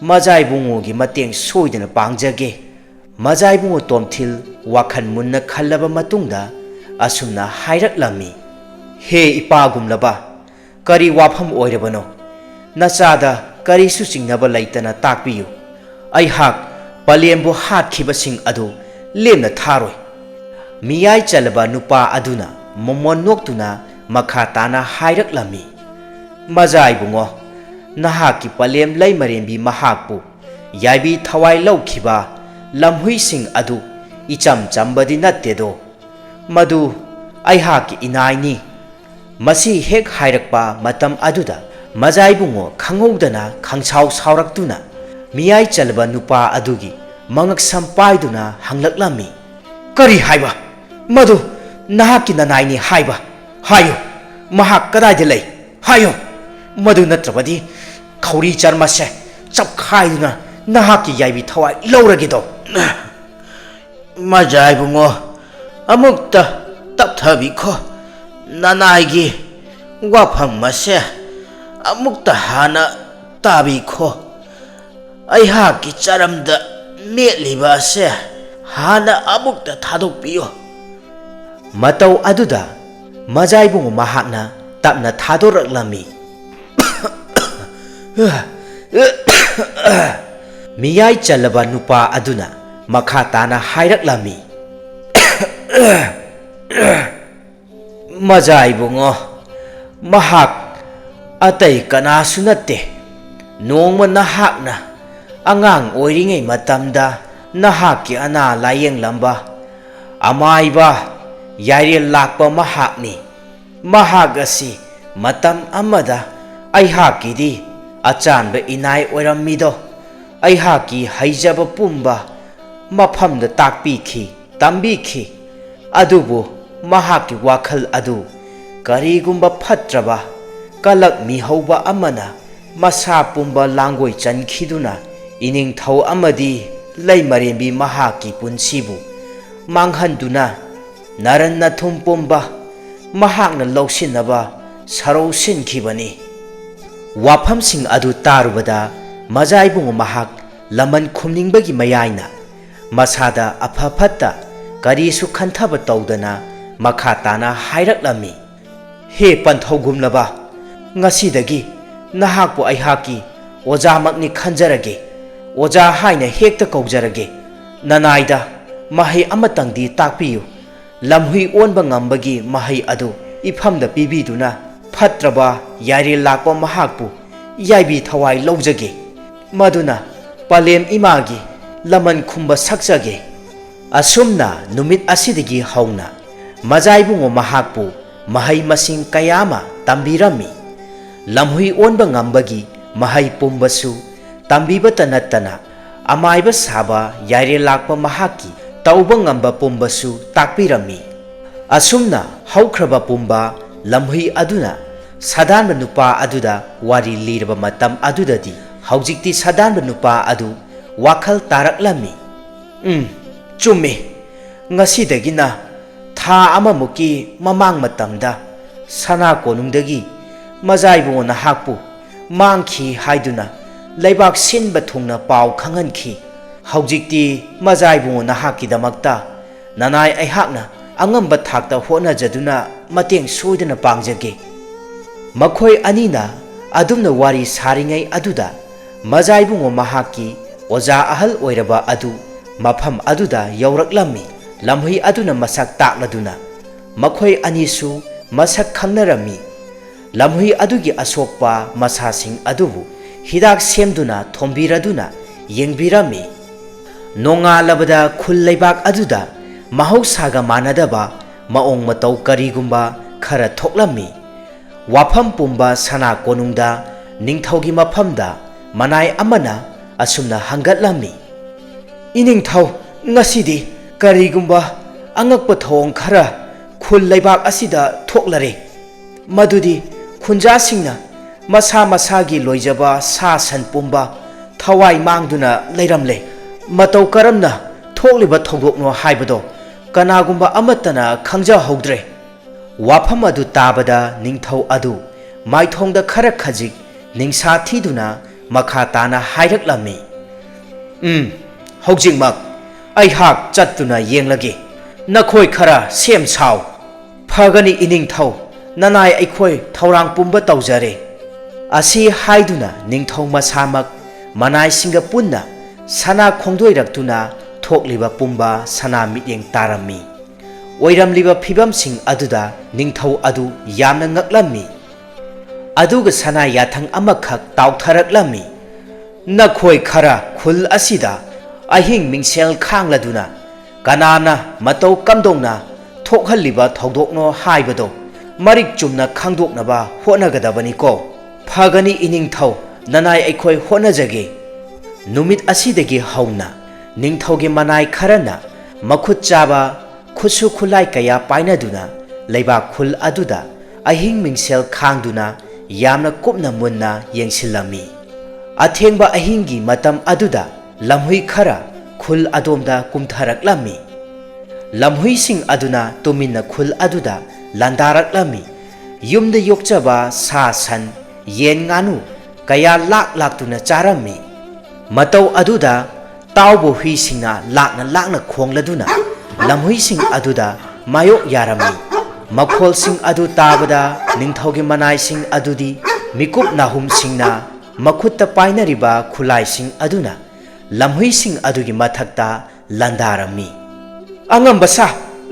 ꯃꯖꯥ ꯏꯕꯨꯡꯉꯣꯒꯤ ꯃꯇꯦꯡ ꯁꯣꯏꯗꯅ ꯄꯥꯡꯖꯒꯦ꯫" ꯃꯖꯥ ꯏꯕꯨꯡꯉꯣ ꯇꯣꯝꯊꯤꯜ ꯋꯥꯈꯜ ꯃꯨꯟꯅ ꯈꯜꯂꯕ ꯃꯇꯨꯡꯗ ꯑꯁꯨꯝꯅ ꯍꯥꯏꯔꯛꯂꯝꯃꯤ, "ꯍꯦ ꯏꯄꯥꯒꯨꯝꯂꯕ, ꯀꯔꯤ ꯋꯥꯐꯝ ꯑꯣꯏꯔꯕꯅꯣ? ꯅꯆꯥꯗ ꯀꯔꯤꯁꯨ ꯆꯤꯡꯅꯕ ꯂꯩꯇꯅ ꯇꯥꯛꯄꯤꯌꯨ꯫ ꯑꯩꯍꯥꯛ ꯄꯂꯦꯝꯕꯨ ꯍꯥꯠꯈꯤꯕꯁꯤꯡ ꯑꯗꯨ ꯂꯦꯝꯅ ꯊꯥꯔꯣꯏ꯫" ꯃꯤꯌꯥꯏ ꯆꯜꯂꯕ ꯅꯨꯄꯥ ꯑꯗꯨꯅ ꯃꯣꯃꯣꯟ ꯅꯣꯛꯇꯨꯅ ꯃꯈꯥ ꯇꯥꯅ ꯍꯥꯏꯔꯛꯂꯝꯃꯤ, "ꯃꯖꯥ ꯏꯕꯨꯡꯉꯣ, ꯅꯍꯥꯛꯀꯤ ꯄꯂꯦꯝ ꯂꯩꯃꯔꯦꯝꯕꯤ ꯃꯍꯥꯛꯄꯨ ꯌꯥꯏꯕꯤ ꯊꯋꯥꯏ ꯂꯧꯈꯤꯕ ꯂꯝꯍꯨꯏꯁꯤꯡ ꯑꯗꯨ ꯏꯆꯝ ꯆꯝꯕꯗꯤ ꯅꯠꯇꯦꯗꯣ꯫ ꯃꯗꯨ ꯑꯩꯍꯥꯛꯀꯤ ꯏꯅꯥꯏꯅꯤ꯫" ꯃꯁꯤ ꯍꯦꯛ ꯍꯥꯏꯔꯛꯄ ꯃꯇꯝ ꯑꯗꯨꯗ ꯃꯖꯥ ꯏꯕꯨꯡꯉꯣ ꯈꯪꯍꯧꯗꯅ ꯈꯪꯁꯥꯎ ꯁꯥꯎꯔꯛꯇꯨꯅ ꯃꯤꯌꯥꯏ ꯆꯜꯂꯕ ꯅꯨꯄꯥ ꯑꯗꯨꯒꯤ ꯃꯉꯛꯁꯝ ꯄꯥꯏꯗꯨꯅ ꯍꯪꯂꯛꯂꯝꯃꯤ, "ꯀꯔꯤ ꯍꯥꯏꯕ? ꯃꯗꯨ ꯅꯍꯥꯛꯀꯤ ꯅꯅꯥꯏꯅꯤ ꯍꯥꯏꯕ ꯍꯥꯏꯌꯨ꯫ ꯃꯍꯥꯛ ꯀꯗꯥꯏꯗ ꯂꯩ? ꯍꯥꯏꯌꯨ꯫ ꯃꯗꯨ ꯅꯠꯇ꯭ꯔꯕꯗꯤ ꯈꯧꯔꯤ ꯆꯔꯃꯁꯦ ꯆꯞꯈꯥꯏꯗꯨꯅ ꯅꯍꯥꯛꯀꯤ ꯌꯥꯏꯕꯤ ꯊꯋꯥꯏ ꯂꯧꯔꯒꯦꯗꯣ꯫ ꯃꯖꯥ ꯏꯕꯨꯡꯉꯣ, ꯑꯃꯨꯛꯇ ꯇꯞꯊꯕꯤꯈꯣ꯫ ꯅꯅꯥꯏꯒꯤ ꯋꯥꯐꯝ ꯑꯁꯦ ꯑꯃꯨꯛꯇ ꯍꯥꯟꯅ ꯇꯥꯕꯤꯈꯣ꯫ ꯑꯩꯍꯥꯛꯀꯤ ꯆꯔꯝꯗ ꯃꯦꯠꯂꯤꯕ ꯑꯁꯦ ꯍꯥꯟꯅ ꯑꯃꯨꯛꯇ ꯊꯥꯗꯣꯛꯄꯤꯌꯨ꯫ ꯃꯇꯧ ꯑꯗꯨꯗ ꯃꯖꯥꯏꯕꯨꯡ ꯃꯍꯥꯛꯅ ꯇꯞꯅ ꯊꯥꯗꯣꯔꯛꯂꯝꯃꯤ꯫ ꯃꯤꯌꯥꯏ ꯆꯜꯂꯕ ꯅꯨꯄꯥ ꯑꯗꯨꯅ ꯃꯈꯥ ꯇꯥꯅ ꯍꯥꯏꯔꯛꯂꯝꯃꯤ꯫ ꯃꯖꯥ ꯏꯕꯨꯡꯉꯣ, ꯃꯍꯥꯛ ꯑꯇꯩ ꯀꯅꯥꯁꯨ ꯅꯠꯇꯦ꯫ ꯅꯣꯡꯃ ꯅꯍꯥꯛꯅ ꯑꯉꯥꯡ ꯑꯣꯏꯔꯤꯉꯩ ꯃꯇꯝꯗ ꯅꯍꯥꯛꯀꯤ ꯑꯅꯥ ꯂꯥꯌꯦꯡꯂꯝꯕ ꯑꯃꯥꯏꯕ ꯌꯥꯏꯔꯦꯜ ꯂꯥꯛꯄ ꯃꯍꯥꯛꯅꯤ꯫ ꯃꯍꯥꯛ ꯑꯁꯤ ꯃꯇꯝ ꯑꯃꯗ ꯑꯩꯍꯥꯛꯀꯤꯗꯤ ꯑꯆꯥꯟꯕ ꯏꯅꯥꯏ ꯑꯣꯏꯔꯝꯃꯤꯗꯣ, ꯑꯩꯍꯥꯛꯀꯤ ꯍꯩꯖꯕ ꯄꯨꯝꯕ ꯃꯐꯝꯗ ꯇꯥꯛꯄꯤꯈꯤ, ꯇꯝꯕꯤꯈꯤ꯫ ꯑꯗꯨꯕꯨ ꯃꯍꯥꯛꯀꯤ ꯋꯥꯈꯜ ꯑꯗꯨ ꯀꯔꯤꯒꯨꯝꯕ ꯐꯠꯇ꯭ꯔꯕ ꯀꯂꯛ ꯃꯤꯍꯧꯕ ꯑꯃꯅ ꯃꯁꯥ ꯄꯨꯝꯕ ꯂꯥꯡꯒꯣꯏ ꯆꯟꯈꯤꯗꯨꯅ ꯏꯅꯤꯡꯊꯧ ꯑꯃꯗꯤ ꯂꯩꯃꯔꯦꯝꯕꯤ ꯃꯍꯥꯛꯀꯤ ꯄꯨꯟꯁꯤꯕꯨ ꯃꯥꯡꯍꯟꯗꯨꯅ ꯅꯔꯟ ꯅꯊꯨꯝ ꯄꯨꯝꯕ ꯃꯍꯥꯛꯅ ꯂꯧꯁꯤꯟꯅꯕ ꯁꯔꯧ ꯁꯤꯟꯈꯤꯕꯅꯤ꯫ ꯋꯥꯐꯝꯁꯤꯡ ꯑꯗꯨ ꯇꯥꯔꯨꯕꯗ ꯃꯖꯥꯏꯕꯨꯡ ꯃꯍꯥꯛ ꯂꯃꯟ ꯈꯨꯝꯅꯤꯡꯕꯒꯤ ꯃꯌꯥꯏꯅ ꯃꯁꯥꯗ ꯑꯐ ꯐꯠꯇ ꯀꯔꯤꯁꯨ ꯈꯟꯊꯕ ꯇꯧꯗꯅ ꯃꯈꯥ ꯇꯥꯅ ꯍꯥꯏꯔꯛꯂꯝꯃꯤ꯫ ꯍꯦ ꯄꯟꯊꯧꯒꯨꯝꯂꯕ, ꯉꯁꯤꯗꯒꯤ ꯅꯍꯥꯛꯄꯨ ꯑꯩꯍꯥꯛꯀꯤ ꯑꯣꯖꯥꯃꯛꯅꯤ ꯈꯟꯖꯔꯒꯦ꯫ ꯑꯣꯖꯥ ꯍꯥꯏꯅ ꯍꯦꯛꯇ ꯀꯧꯖꯔꯒꯦ꯫ ꯅꯅꯥꯏꯗ ꯃꯍꯩ ꯑꯃꯇꯪꯗꯤ ꯇꯥꯛꯄꯤꯌꯨ꯫ ꯂꯝꯍꯨꯏ ꯑꯣꯟꯕ ꯉꯝꯕꯒꯤ ꯃꯍꯩ ꯑꯗꯨ ꯏꯐꯝꯗ ꯄꯤꯕꯤꯗꯨꯅ ꯐꯠꯇ꯭ꯔꯕ ꯌꯥꯏꯔꯦꯜ ꯂꯥꯛꯄ ꯃꯍꯥꯛꯄꯨ ꯌꯥꯏꯕꯤ ꯊꯋꯥꯏ ꯂꯧꯖꯒꯦ꯫ ꯃꯗꯨꯅ ꯄꯂꯦꯝ ꯏꯃꯥꯒꯤ ꯂꯃꯟ ꯈꯨꯝꯕ ꯁꯛꯆꯒꯦ꯫ ꯑꯁꯨꯝꯅ ꯅꯨꯃꯤꯠ ꯑꯁꯤꯗꯒꯤ ꯍꯧꯅ ꯃꯖꯥꯏꯕꯨꯡꯉꯣ ꯃꯍꯥꯛꯄꯨ ꯃꯍꯩ ꯃꯁꯤꯡ ꯀꯌꯥ ꯑꯃ ꯇꯝꯕꯤꯔꯝꯃꯤ꯫ ꯂꯝꯍꯨꯏ ꯑꯣꯟꯕ ꯉꯝꯕꯒꯤ ꯃꯍꯩ ꯄꯨꯝꯕꯁꯨ ꯇꯝꯕꯤꯕꯇ ꯅꯠꯇꯅ ꯑꯃꯥꯏꯕ ꯁꯥꯕ ꯌꯥꯏꯔꯦꯜ ꯂꯥꯛꯄ ꯃꯍꯥꯛꯀꯤ ꯇꯧꯕ ꯉꯝꯕ ꯄꯨꯝꯕꯁꯨ ꯇꯥꯛꯄꯤꯔꯝꯃꯤ꯫ ꯑꯁꯨꯝꯅ ꯍꯧꯈ꯭ꯔꯕ ꯄꯨꯝꯕ ꯂꯝꯍꯨꯏ ꯑꯗꯨꯅ ꯁꯥꯗꯥꯟꯕ ꯅꯨꯄꯥ ꯑꯗꯨꯗ ꯋꯥꯔꯤ ꯂꯤꯔꯕ ꯃꯇꯝ ꯑꯗꯨꯗꯗꯤ, ꯍꯧꯖꯤꯛꯇꯤ ꯁꯥꯗꯥꯟꯕ ꯅꯨꯄꯥ ꯑꯗꯨ ꯋꯥꯈꯜ ꯇꯥꯔꯛꯂꯝꯃꯤ꯫ "ꯎꯝ, ꯆꯨꯝꯃꯤ꯫ ꯉꯁꯤꯗꯒꯤꯅ ꯊꯥ ꯑꯃꯃꯨꯛꯀꯤ ꯃꯃꯥꯡ ꯃꯇꯝꯗ ꯁꯅꯥ ꯀꯣꯅꯨꯡꯗꯒꯤ ꯃꯖꯥꯏꯕꯨꯡꯉꯣ ꯅꯍꯥꯛꯄꯨ ꯃꯥꯡꯈꯤ ꯍꯥꯏꯗꯨꯅ ꯂꯩꯕꯥꯛ ꯁꯤꯟꯕ ꯊꯨꯡꯅ ꯄꯥꯎ ꯈꯪꯍꯟꯈꯤ꯫ ꯍꯧꯖꯤꯛꯇꯤ ꯃꯖꯥꯏꯕꯨꯡꯉꯣ ꯅꯍꯥꯛꯀꯤꯗꯃꯛꯇ ꯅꯅꯥꯏ ꯑꯩꯍꯥꯛꯅ ꯑꯉꯝꯕ ꯊꯥꯛꯇ ꯍꯣꯠꯅꯖꯗꯨꯅ ꯃꯇꯦꯡ ꯁꯣꯏꯗꯅ ꯄꯥꯡꯖꯒꯦ꯫" ꯃꯈꯣꯏ ꯑꯅꯤꯅ ꯑꯗꯨꯝꯅ ꯋꯥꯔꯤ ꯁꯥꯔꯤꯉꯩ ꯑꯗꯨꯗ ꯃꯖꯥꯏꯕꯨꯡꯉꯣ ꯃꯍꯥꯛꯀꯤ ꯑꯣꯖꯥ ꯑꯍꯜ ꯑꯣꯏꯔꯕ ꯑꯗꯨ ꯃꯐꯝ ꯑꯗꯨꯗ ꯌꯧꯔꯛꯂꯝꯃꯤ꯫ ꯂꯝꯍꯨꯏ ꯑꯗꯨꯅ ꯃꯁꯛ ꯇꯥꯛꯂꯗꯨꯅ ꯃꯈꯣꯏ ꯑꯅꯤꯁꯨ ꯃꯁꯛ ꯈꯪꯅꯔꯝꯃꯤ꯫ ꯂꯝꯍꯨꯏ ꯑꯗꯨꯒꯤ ꯑꯁꯣꯛꯄ ꯃꯁꯥꯁꯤꯡ ꯑꯗꯨꯕꯨ ꯍꯤꯗꯥꯛ ꯁꯦꯝꯗꯨꯅ ꯊꯣꯝꯕꯤꯔꯗꯨꯅ ꯌꯦꯡꯕꯤꯔꯝꯃꯤ꯫ ꯅꯣꯡꯉꯥꯜꯂꯕꯗ ꯈꯨꯜ ꯂꯩꯕꯥꯛ ꯑꯗꯨꯗ ꯃꯍꯧꯁꯥꯒ ꯃꯥꯟꯅꯗꯕ ꯃꯑꯣꯡ ꯃꯇꯧ ꯀꯔꯤꯒꯨꯝꯕ ꯈꯔ ꯊꯣꯛꯂꯝꯃꯤ꯫ ꯋꯥꯐꯝ ꯄꯨꯝꯕ ꯁꯅꯥ ꯀꯣꯅꯨꯡꯗ ꯅꯤꯡꯊꯧꯒꯤ ꯃꯐꯝꯗ ꯃꯅꯥꯏ ꯑꯃꯅ ꯑꯁꯨꯝꯅ ꯍꯪꯒꯠꯂꯝꯃꯤ: "ꯏꯅꯤꯡꯊꯧ, ꯉꯁꯤꯗꯤ ꯀꯔꯤꯒꯨꯝꯕ ꯑꯉꯛꯄ ꯊꯧꯑꯣꯡ ꯈꯔ ꯈꯨꯜ ꯂꯩꯕꯥꯛ ꯑꯁꯤꯗ ꯊꯣꯛꯂꯔꯦ꯫ ꯃꯗꯨꯗꯤ ꯈꯨꯟꯖꯥꯁꯤꯡꯅ ꯃꯁꯥ ꯃꯁꯥꯒꯤ ꯂꯣꯏꯖꯕ ꯁꯥ ꯁꯟ ꯄꯨꯝꯕ ꯊꯋꯥꯏ ꯃꯥꯡꯗꯨꯅ ꯂꯩꯔꯝꯂꯦ꯫ ꯃꯇꯧ ꯀꯔꯝꯅ ꯊꯣꯛꯂꯤꯕ ꯊꯧꯗꯣꯛꯅꯣ ꯍꯥꯏꯕꯗꯣ ꯀꯅꯥꯒꯨꯝꯕ ꯑꯃꯠꯇꯅ ꯈꯪꯖꯍꯧꯗ꯭ꯔꯦ꯫" ꯋꯥꯐꯝ ꯑꯗꯨ ꯇꯥꯕꯗ ꯅꯤꯡꯊꯧ ꯑꯗꯨ ꯃꯥꯏꯊꯣꯡꯗ ꯈꯔ ꯈꯖꯤꯛ ꯅꯤꯡꯁꯥ ꯊꯤꯗꯨꯅ ꯃꯈꯥ ꯇꯥꯅ ꯍꯥꯏꯔꯛꯂꯝꯃꯤ: "ꯎꯝ, ꯍꯧꯖꯤꯛꯃꯛ ꯑꯩꯍꯥꯛ ꯆꯠꯇꯨꯅ ꯌꯦꯡꯂꯒꯦ꯫ ꯅꯈꯣꯏ ꯈꯔ ꯁꯦꯝ ꯁꯥꯎ꯫" "ꯐꯒꯅꯤ ꯏꯅꯤꯡꯊꯧ, ꯅꯅꯥꯏ ꯑꯩꯈꯣꯏ ꯊꯧꯔꯥꯡ ꯄꯨꯝꯕ ꯇꯧꯖꯔꯦ꯫" ꯑꯁꯤ ꯍꯥꯏꯗꯨꯅ ꯅꯤꯡꯊꯧ ꯃꯁꯥꯃꯛ ꯃꯅꯥꯏꯁꯤꯡꯒ ꯄꯨꯟꯅ ꯁꯅꯥ ꯈꯣꯡꯗꯣꯏꯔꯛꯇꯨꯅ ꯊꯣꯛꯂꯤꯕ ꯄꯨꯝꯕ ꯁꯅꯥ ꯃꯤꯠꯌꯦꯡ ꯇꯥꯔꯝꯃꯤ꯫ ꯑꯣꯏꯔꯝꯂꯤꯕ ꯐꯤꯕꯝꯁꯤꯡ ꯑꯗꯨꯗ ꯅꯤꯡꯊꯧ ꯑꯗꯨ ꯌꯥꯝꯅ ꯉꯛꯂꯝꯃꯤ꯫ ꯑꯗꯨꯒ ꯁꯅꯥ ꯌꯥꯊꯪ ꯑꯃꯈꯛ ꯇꯥꯎꯊꯔꯛꯂꯝꯃꯤ: "ꯅꯈꯣꯏ ꯈꯔ ꯈꯨꯜ ꯑꯁꯤꯗ ꯑꯍꯤꯡ ꯃꯤꯡꯁꯦꯜ ꯈꯥꯡꯂꯗꯨꯅ ꯀꯅꯥꯅ ꯃꯇꯧ ꯀꯝꯗꯧꯅ ꯊꯣꯛꯍꯜꯂꯤꯕ ꯊꯧꯗꯣꯛꯅꯣ ꯍꯥꯏꯕꯗꯣ ꯃꯔꯤꯛ ꯆꯨꯝꯅ ꯈꯪꯗꯣꯛꯅꯕ ꯍꯣꯠꯅꯒꯗꯕꯅꯤꯀꯣ꯫" "ꯐꯒꯅꯤ ꯏꯅꯤꯡꯊꯧ, ꯅꯅꯥꯏ ꯑꯩꯈꯣꯏ ꯍꯣꯠꯅꯖꯒꯦ꯫" ꯅꯨꯃꯤꯠ ꯑꯁꯤꯗꯒꯤ ꯍꯧꯅ ꯅꯤꯡꯊꯧꯒꯤ ꯃꯅꯥꯏ ꯈꯔꯅ ꯃꯈꯨꯠ ꯆꯥꯕ ꯈꯨꯠꯁꯨ ꯈꯨꯠꯂꯥꯏ ꯀꯌꯥ ꯄꯥꯏꯅꯗꯨꯅ ꯂꯩꯕꯥꯛ ꯈꯨꯜ ꯑꯗꯨꯗ ꯑꯍꯤꯡ ꯃꯤꯡꯁꯦꯜ ꯈꯥꯡꯗꯨꯅ ꯌꯥꯝꯅ ꯀꯨꯞꯅ ꯃꯨꯟꯅ ꯌꯦꯡꯁꯤꯜꯂꯝꯃꯤ꯫ ꯑꯊꯦꯡꯕ ꯑꯍꯤꯡꯒꯤ ꯃꯇꯝ ꯑꯗꯨꯗ ꯂꯝꯍꯨꯏ ꯈꯔ ꯈꯨꯜ ꯑꯗꯣꯝꯗ ꯀꯨꯝꯊꯔꯛꯂꯝꯃꯤ꯫ ꯂꯝꯍꯨꯏꯁꯤꯡ ꯑꯗꯨꯅ ꯇꯨꯃꯤꯟꯅ ꯈꯨꯜ ꯑꯗꯨꯗ ꯂꯥꯟꯗꯥꯔꯛꯂꯝꯃꯤ꯫ ꯌꯨꯝꯗ ꯌꯣꯛꯆꯕ ꯁꯥ ꯁꯟ, ꯌꯦꯟ ꯉꯥꯅꯨ ꯀꯌꯥ ꯂꯥꯛ ꯂꯥꯛꯇꯨꯅ ꯆꯥꯔꯝꯃꯤ꯫ ꯃꯇꯧ ꯑꯗꯨꯗ ꯇꯥꯎꯕ ꯍꯨꯏꯁꯤꯡꯅ ꯂꯥꯛꯅ ꯂꯥꯛꯅ ꯈꯣꯡꯂꯗꯨꯅ ꯂꯝꯍꯨꯏꯁꯤꯡ ꯑꯗꯨꯗ ꯃꯥꯌꯣꯛ ꯌꯥꯔꯝꯃꯤ꯫ ꯃꯈꯣꯜꯁꯤꯡ ꯑꯗꯨ ꯇꯥꯕꯗ ꯅꯤꯡꯊꯧꯒꯤ ꯃꯅꯥꯏꯁꯤꯡ ꯑꯗꯨꯗꯤ ꯃꯤꯀꯨꯞ ꯅꯥꯍꯨꯝꯁꯤꯡꯅ ꯃꯈꯨꯠꯇ ꯄꯥꯏꯅꯔꯤꯕ ꯈꯨꯠꯂꯥꯏꯁꯤꯡ ꯑꯗꯨꯅ ꯂꯝꯍꯨꯏꯁꯤꯡ ꯑꯗꯨꯒꯤ ꯃꯊꯛꯇ ꯂꯥꯟꯗꯥꯔꯝꯃꯤ꯫ "ꯑꯉꯝꯕ ꯁꯥ,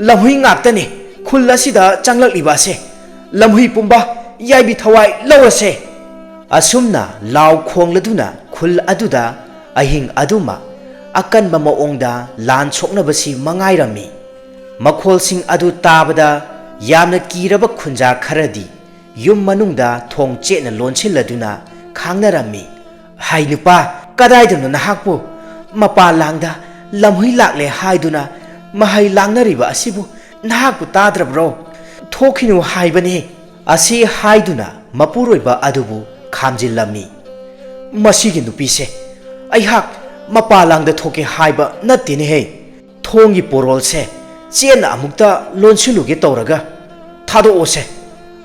ꯂꯝꯍꯨꯏ ꯉꯥꯛꯇꯅꯤ ꯈꯨꯜ ꯑꯁꯤꯗ ꯆꯪꯂꯛꯂꯤꯕ ꯑꯁꯦ꯫ ꯂꯝꯍꯨꯏ ꯄꯨꯝꯕ, ꯌꯥꯏꯕꯤ ꯊꯋꯥꯏ ꯂꯧꯔꯁꯦ!" ꯑꯁꯨꯝꯅ ꯂꯥꯎ ꯈꯣꯡꯂꯗꯨꯅ ꯈꯨꯜ ꯑꯗꯨꯗ ꯑꯍꯤꯡ ꯑꯗꯨꯃ ꯑꯀꯟꯕ ꯃꯑꯣꯡꯗ ꯂꯥꯟ ꯁꯣꯛꯅꯕꯁꯤ ꯃꯉꯥꯏꯔꯝꯃꯤ꯫ ꯃꯈꯣꯜꯁꯤꯡ ꯑꯗꯨ ꯇꯥꯕꯗ ꯌꯥꯝꯅ ꯀꯤꯔꯕ ꯈꯨꯟꯖꯥ ꯈꯔꯗꯤ ꯌꯨꯝ ꯃꯅꯨꯡꯗ ꯊꯣꯡ ꯆꯦꯠꯅ ꯂꯣꯟꯁꯤꯜꯂꯗꯨꯅ ꯈꯥꯡꯅꯔꯝꯃꯤ꯫ "ꯍꯥꯏ ꯅꯨꯄꯥ, ꯀꯗꯥꯏꯗꯅꯣ ꯅꯍꯥꯛꯄꯨ? ꯃꯄꯥ ꯂꯥꯡꯗ ꯂꯝꯍꯨꯏ ꯂꯥꯛꯂꯦ ꯍꯥꯏꯗꯨꯅ ꯃꯍꯩ ꯂꯥꯡꯅꯔꯤꯕ ꯑꯁꯤꯕꯨ ꯅꯍꯥꯛꯄꯨ ꯇꯥꯗ꯭ꯔꯕ꯭ꯔꯣ? ꯊꯣꯛꯈꯤꯅꯨ ꯍꯥꯏꯕꯅꯤ!" ꯑꯁꯤ ꯍꯥꯏꯗꯨꯅ ꯃꯄꯨꯔꯣꯏꯕ ꯑꯗꯨꯕꯨ ꯈꯥꯝꯖꯤꯜꯂꯝꯃꯤ꯫ "ꯃꯁꯤꯒꯤ ꯅꯨꯄꯤꯁꯦ, ꯑꯩꯍꯥꯛ ꯃꯄꯥ ꯂꯥꯡꯗ ꯊꯣꯛꯀꯦ ꯍꯥꯏꯕ ꯅꯠꯇꯦꯅꯦꯍꯦ꯫ ꯊꯣꯡꯒꯤ ꯄꯣꯔꯣꯜꯁꯦ ꯆꯦꯠꯅ ꯑꯃꯨꯛꯇ ꯂꯣꯟꯁꯤꯜꯂꯨꯒꯦ ꯇꯧꯔꯒ ꯊꯥꯗꯣꯛꯑꯣꯁꯦ!"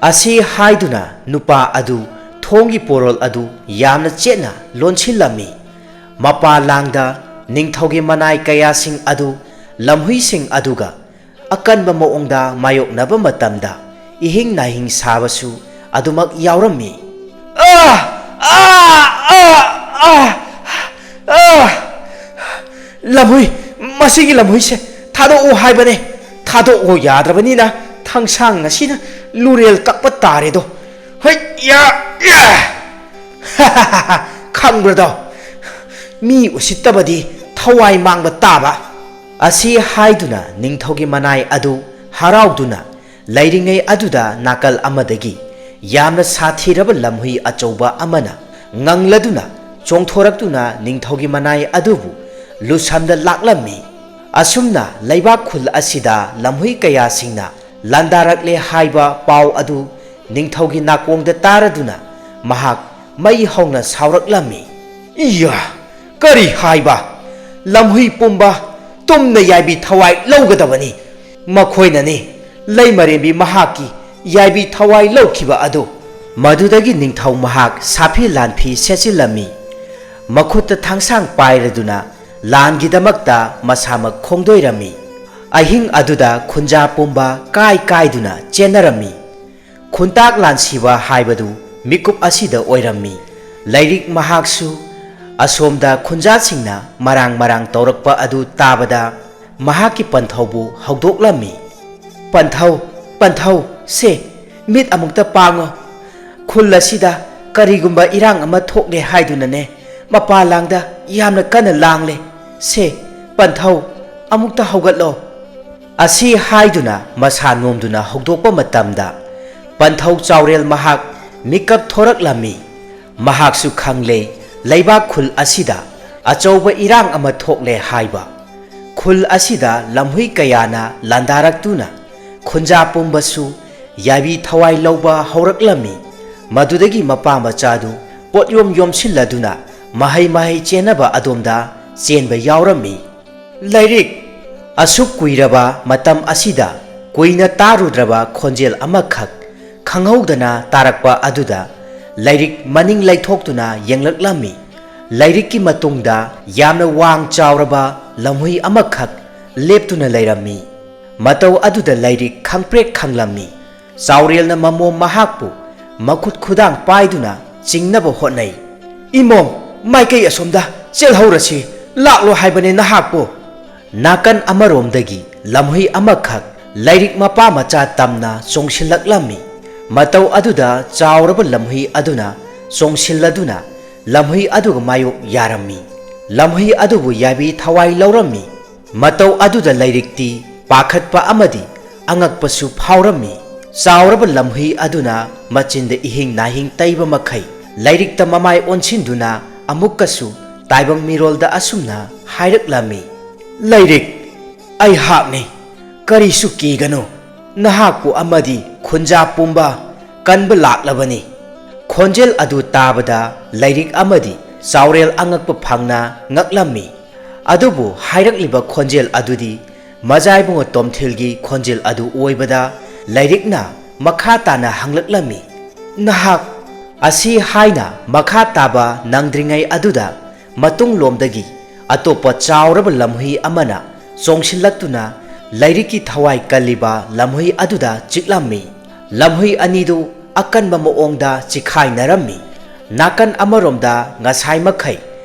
ꯑꯁꯤ ꯍꯥꯏꯗꯨꯅ ꯅꯨꯄꯥ ꯑꯗꯨ ꯊꯣꯡꯒꯤ ꯄꯣꯔꯣꯜ ꯑꯗꯨ ꯌꯥꯝꯅ ꯆꯦꯠꯅ ꯂꯣꯟꯁꯤꯜꯂꯝꯃꯤ꯫ ꯃꯄꯥ ꯂꯥꯡꯗ ꯅꯤꯡꯊꯧꯒꯤ ꯃꯅꯥꯏ ꯀꯌꯥꯁꯤꯡ ꯑꯗꯨ ꯂꯝꯍꯨꯏꯁꯤꯡ ꯑꯗꯨꯒ ꯑꯀꯟꯕ ꯃꯑꯣꯡꯗ ꯃꯥꯌꯣꯛꯅꯕ ꯃꯇꯝꯗ ꯏꯍꯤꯡ ꯅꯥꯍꯤꯡ ꯁꯥꯕꯁꯨ ꯑꯗꯨꯃꯛ ꯌꯥꯎꯔꯝꯃꯤ꯫ "ꯑꯥ! ꯑꯥ! ꯑꯥ! ꯑꯥ! ꯑꯥ! ꯂꯝꯍꯨꯏ, ꯃꯁꯤꯒꯤ ꯂꯝꯍꯨꯏꯁꯦ ꯊꯥꯗꯣꯛꯎ ꯍꯥꯏꯕꯅꯦ꯫ ꯊꯥꯗꯣꯛꯎ ꯌꯥꯗ꯭ꯔꯕꯅꯤꯅ ꯊꯥꯡꯁꯥꯡ ꯑꯁꯤꯅ ꯂꯨꯔꯦꯜ ꯀꯛꯄ ꯇꯥꯔꯦꯗꯣ꯫ ꯍꯩ! ꯌꯥ! ꯌꯥ! ꯈꯪꯕ꯭ꯔꯗꯣ? ꯃꯤ ꯎꯁꯤꯠꯇꯕꯗꯤ ꯊꯋꯥꯏ ꯃꯥꯡꯕ ꯇꯥꯕ!" ꯑꯁꯤ ꯍꯥꯏꯗꯨꯅ ꯅꯤꯡꯊꯧꯒꯤ ꯃꯅꯥꯏ ꯑꯗꯨ ꯍꯔꯥꯎꯗꯨꯅ ꯂꯩꯔꯤꯉꯩ ꯑꯗꯨꯗ ꯅꯥꯀꯜ ꯑꯃꯗꯒꯤ ꯌꯥꯝꯅ ꯁꯥꯊꯤꯔꯕ ꯂꯝꯍꯨꯏ ꯑꯆꯧꯕ ꯑꯃꯅ ꯉꯪꯂꯗꯨꯅ ꯆꯣꯡꯊꯣꯔꯛꯇꯨꯅ ꯅꯤꯡꯊꯧꯒꯤ ꯃꯅꯥꯏ ꯑꯗꯨꯕꯨ ꯂꯨꯁꯟꯗ ꯂꯥꯛꯂꯝꯃꯤ꯫ ꯑꯁꯨꯝꯅ ꯂꯩꯕꯥꯛ ꯈꯨꯜ ꯑꯁꯤꯗ ꯂꯝꯍꯨꯏ ꯀꯌꯥꯁꯤꯡꯅ ꯂꯥꯟꯗꯥꯔꯛꯂꯦ ꯍꯥꯏꯕ ꯄꯥꯎ ꯑꯗꯨ ꯅꯤꯡꯊꯧꯒꯤ ꯅꯥꯀꯣꯡꯗ ꯇꯥꯔꯗꯨꯅ ꯃꯍꯥꯛ ꯃꯩ ꯍꯧꯅ ꯁꯥꯎꯔꯛꯂꯝꯃꯤ꯫ "ꯏꯌꯥ! ꯀꯔꯤ ꯍꯥꯏꯕ? ꯂꯝꯍꯨꯏ ꯄꯨꯝꯕ ꯇꯨꯝꯅ ꯌꯥꯏꯕꯤ ꯊꯋꯥꯏ ꯂꯧꯒꯗꯕꯅꯤ꯫ ꯃꯈꯣꯏꯅꯅꯤ ꯂꯩꯃꯔꯦꯝꯕꯤ ꯃꯍꯥꯛꯀꯤ ꯌꯥꯏꯕꯤ ꯊꯋꯥꯏ ꯂꯧꯈꯤꯕ ꯑꯗꯨ!" ꯃꯗꯨꯗꯒꯤ ꯅꯤꯡꯊꯧ ꯃꯍꯥꯛ ꯁꯥꯐꯤ ꯂꯥꯟꯐꯤ ꯁꯦꯠꯆꯤꯜꯂꯝꯃꯤ꯫ ꯃꯈꯨꯠꯇ ꯊꯥꯡꯁꯥꯡ ꯄꯥꯏꯔꯗꯨꯅ ꯂꯥꯟꯒꯤꯗꯃꯛꯇ ꯃꯁꯥꯃꯛ ꯈꯣꯡꯗꯣꯏꯔꯝꯃꯤ꯫ ꯑꯍꯤꯡ ꯑꯗꯨꯗ ꯈꯨꯟꯖꯥ ꯄꯨꯝꯕ ꯀꯥꯏ ꯀꯥꯏꯗꯨꯅ ꯆꯦꯟꯅꯔꯝꯃꯤ꯫ ꯈꯨꯟꯇꯥꯛ ꯂꯥꯟꯁꯤꯕ ꯍꯥꯏꯕꯗꯨ ꯃꯤꯀꯨꯞ ꯑꯁꯤꯗ ꯑꯣꯏꯔꯝꯃꯤ꯫ ꯂꯩꯔꯤꯛ ꯃꯍꯥꯛꯁꯨ ꯑꯁꯣꯝꯗ ꯈꯨꯟꯖꯥꯁꯤꯡꯅ ꯃꯔꯥꯡ ꯃꯔꯥꯡ ꯇꯧꯔꯛꯄ ꯑꯗꯨ ꯇꯥꯕꯗ ꯃꯍꯥꯛꯀꯤ ꯄꯟꯊꯧꯕꯨ ꯍꯧꯗꯣꯛꯂꯝꯃꯤ꯫ "ꯄꯟꯊꯧ, ꯄꯟꯊꯧ, ꯁꯦ, ꯃꯤꯠ ꯑꯃꯨꯛꯇ ꯄꯥꯡꯉꯣ꯫ ꯈꯨꯜ ꯑꯁꯤꯗ ꯀꯔꯤꯒꯨꯝꯕ ꯏꯔꯥꯡ ꯑꯃ ꯊꯣꯛꯂꯦ ꯍꯥꯏꯗꯨꯅꯅꯦ ꯃꯄꯥ ꯂꯥꯡꯗ ꯌꯥꯝꯅ ꯀꯟꯅ ꯂꯥꯡꯂꯦ꯫ ꯁꯦ, ꯄꯟꯊꯧ, ꯑꯃꯨꯛꯇ ꯍꯧꯒꯠꯂꯣ!" ꯑꯁꯤ ꯍꯥꯏꯗꯨꯅ ꯃꯁꯥ ꯅꯣꯝꯗꯨꯅ ꯍꯧꯗꯣꯛꯄ ꯃꯇꯝꯗ ꯄꯟꯊꯧ ꯆꯥꯎꯔꯦꯜ ꯃꯍꯥꯛ ꯃꯤꯀꯞ ꯊꯣꯔꯛꯂꯝꯃꯤ꯫ ꯃꯍꯥꯛꯁꯨ ꯈꯪꯂꯦ ꯂꯩꯕꯥꯛ ꯈꯨꯜ ꯑꯁꯤꯗ ꯑꯆꯧꯕ ꯏꯔꯥꯡ ꯑꯃ ꯊꯣꯛꯂꯦ ꯍꯥꯏꯕ꯫ ꯈꯨꯜ ꯑꯁꯤꯗ ꯂꯝꯍꯨꯏ ꯀꯌꯥꯅ ꯂꯥꯟꯗꯥꯔꯛꯇꯨꯅ ꯈꯨꯟꯖꯥ ꯄꯨꯝꯕꯁꯨ ꯌꯥꯏꯕꯤ ꯊꯋꯥꯏ ꯂꯧꯕ ꯍꯧꯔꯛꯂꯝꯃꯤ꯫ ꯃꯗꯨꯗꯒꯤ ꯃꯄꯥ ꯃꯆꯥꯗꯨ ꯄꯣꯠꯌꯣꯝ ꯌꯣꯝꯁꯤꯜꯂꯗꯨꯅ ꯃꯍꯩ ꯃꯍꯩ ꯆꯦꯟꯅꯕ ꯑꯗꯣꯝꯗ ꯆꯦꯟꯕ ꯌꯥꯎꯔꯝꯃꯤ꯫ "ꯂꯩꯔꯤꯛ!" ꯑꯁꯨꯛ ꯀꯨꯏꯔꯕ ꯃꯇꯝ ꯑꯁꯤꯗ ꯀꯨꯏꯅ ꯇꯥꯔꯨꯗ꯭ꯔꯕ ꯈꯣꯟꯖꯦꯜ ꯑꯃꯈꯛ ꯈꯪꯍꯧꯗꯅ ꯇꯥꯔꯛꯄ ꯑꯗꯨꯗ ꯂꯩꯔꯤꯛ ꯃꯅꯤꯡ ꯂꯩꯊꯣꯛꯇꯨꯅ ꯌꯦꯡꯂꯛꯂꯝꯃꯤ꯫ ꯂꯩꯔꯤꯛꯀꯤ ꯃꯇꯨꯡꯗ ꯌꯥꯝꯅ ꯋꯥꯡ ꯆꯥꯎꯔꯕ ꯂꯝꯍꯨꯏ ꯑꯃꯈꯛ ꯂꯦꯞꯇꯨꯅ ꯂꯩꯔꯝꯃꯤ꯫ ꯃꯇꯧ ꯑꯗꯨꯗ ꯂꯩꯔꯤꯛ ꯈꯪꯄ꯭ꯔꯦꯛ ꯈꯪꯂꯝꯃꯤ꯫ ꯆꯥꯎꯔꯦꯜꯅ ꯃꯃꯣꯝ ꯃꯍꯥꯛꯄꯨ ꯃꯈꯨꯠ ꯈꯨꯗꯥꯡ ꯄꯥꯏꯗꯨꯅ ꯆꯤꯡꯅꯕ ꯍꯣꯠꯅꯩ꯫ "ꯏꯃꯣꯝ, ꯃꯥꯏꯀꯩ ꯑꯁꯣꯝꯗ ꯆꯦꯜꯍꯧꯔꯁꯤ, ꯂꯥꯛꯂꯣ ꯍꯥꯏꯕꯅꯦ ꯅꯍꯥꯛꯄꯨ!" ꯅꯥꯀꯟ ꯑꯃꯔꯣꯝꯗꯒꯤ ꯂꯝꯍꯨꯏ ꯑꯃꯈꯛ ꯂꯩꯔꯤꯛ ꯃꯄꯥ ꯃꯆꯥ ꯇꯝꯅ ꯆꯣꯡꯁꯤꯜꯂꯛꯂꯝꯃꯤ꯫ ꯃꯇꯧ ꯑꯗꯨꯗ ꯆꯥꯎꯔꯕ ꯂꯝꯍꯨꯏ ꯑꯗꯨꯅ ꯆꯣꯡꯁꯤꯜꯂꯗꯨꯅ ꯂꯝꯍꯨꯏ ꯑꯗꯨꯒ ꯃꯥꯌꯣꯛ ꯌꯥꯔꯝꯃꯤ꯫ ꯂꯝꯍꯨꯏ ꯑꯗꯨꯕꯨ ꯌꯥꯏꯕꯤ ꯊꯋꯥꯏ ꯂꯧꯔꯝꯃꯤ꯫ ꯃꯇꯧ ꯑꯗꯨꯗ ꯂꯩꯔꯤꯛꯇꯤ ꯄꯥꯈꯠꯄ ꯑꯃꯗꯤ ꯑꯉꯛꯄꯁꯨ ꯐꯥꯎꯔꯝꯃꯤ꯫ ꯆꯥꯎꯔꯕ ꯂꯝꯍꯨꯏ ꯑꯗꯨꯅ ꯃꯆꯤꯟꯗ ꯏꯍꯤꯡ ꯅꯥꯍꯤꯡ ꯇꯩꯕ ꯃꯈꯩ ꯂꯩꯔꯤꯛꯇ ꯃꯃꯥꯏ ꯑꯣꯟꯁꯤꯟꯗꯨꯅ ꯑꯃꯨꯛꯀꯁꯨ ꯇꯥꯏꯕꯪ ꯃꯤꯔꯣꯜꯗ ꯑꯁꯨꯝꯅ ꯍꯥꯏꯔꯛꯂꯝꯃꯤ, "ꯂꯩꯔꯤꯛ, "ꯑꯩꯍꯥꯛꯅꯤ, ꯀꯔꯤꯁꯨ ꯀꯤꯒꯅꯨ, ꯅꯍꯥꯛꯄꯨ ꯑꯃꯗꯤ ꯈꯨꯟꯖꯥ ꯄꯨꯝꯕ ꯀꯟꯕ ꯂꯥꯛꯂꯕꯅꯤ꯫" ꯈꯣꯟꯖꯦꯜ ꯑꯗꯨ ꯇꯥꯕꯗ ꯂꯥꯏꯔꯤꯛ ꯑꯃꯗꯤ ꯆꯥꯎꯔꯦꯜ ꯑꯉꯛꯄ ꯐꯪꯅ ꯉꯛꯂꯝꯃꯤ꯫ ꯑꯗꯨꯕꯨ ꯍꯥꯏꯔꯛꯂꯤꯕ ꯈꯣꯟꯖꯦꯜ ꯑꯗꯨꯗꯤ ꯃꯖꯥꯏꯕꯨꯡꯉꯣ ꯇꯣꯝꯊꯤꯜꯒꯤ ꯈꯣꯟꯖꯦꯜ ꯑꯗꯨ ꯑꯣꯏꯕꯗ ꯂꯥꯏꯔꯤꯛꯅ ꯃꯈꯥ ꯇꯥꯅ ꯍꯪꯂꯛꯂꯝꯃꯤ, "ꯅꯍꯥꯛ ꯑꯁꯤ" ꯍꯥꯏꯅ ꯃꯈꯥ ꯇꯥꯕ ꯅꯪꯗ꯭ꯔꯤꯉꯩ ꯑꯗꯨꯗ ꯃꯇꯨꯡꯂꯣꯝꯗꯒꯤ ꯑꯇꯣꯞꯄ ꯆꯥꯎꯔꯕ ꯂꯝꯍꯨꯏ ꯑꯃꯅ ꯆꯣꯡꯁꯤꯜꯂꯛꯇꯨꯅ ꯂꯥꯏꯔꯤꯛꯀꯤ ꯊꯋꯥꯏ ꯀꯜꯂꯤꯕ ꯂꯝꯍꯨꯏ ꯑꯗꯨꯗ ꯆꯤꯛꯂꯝꯃꯤ꯫ ꯂꯝꯍꯨꯏ ꯑꯅꯤꯗꯨ ꯑꯀꯟꯕ ꯃꯑꯣꯡꯗ ꯆꯤꯈꯥꯏꯅꯔꯝꯃꯤ꯫ ꯅꯥꯀꯟ ꯑꯃꯔꯣꯝꯗ ꯉꯁꯥꯏ ꯃꯈꯩ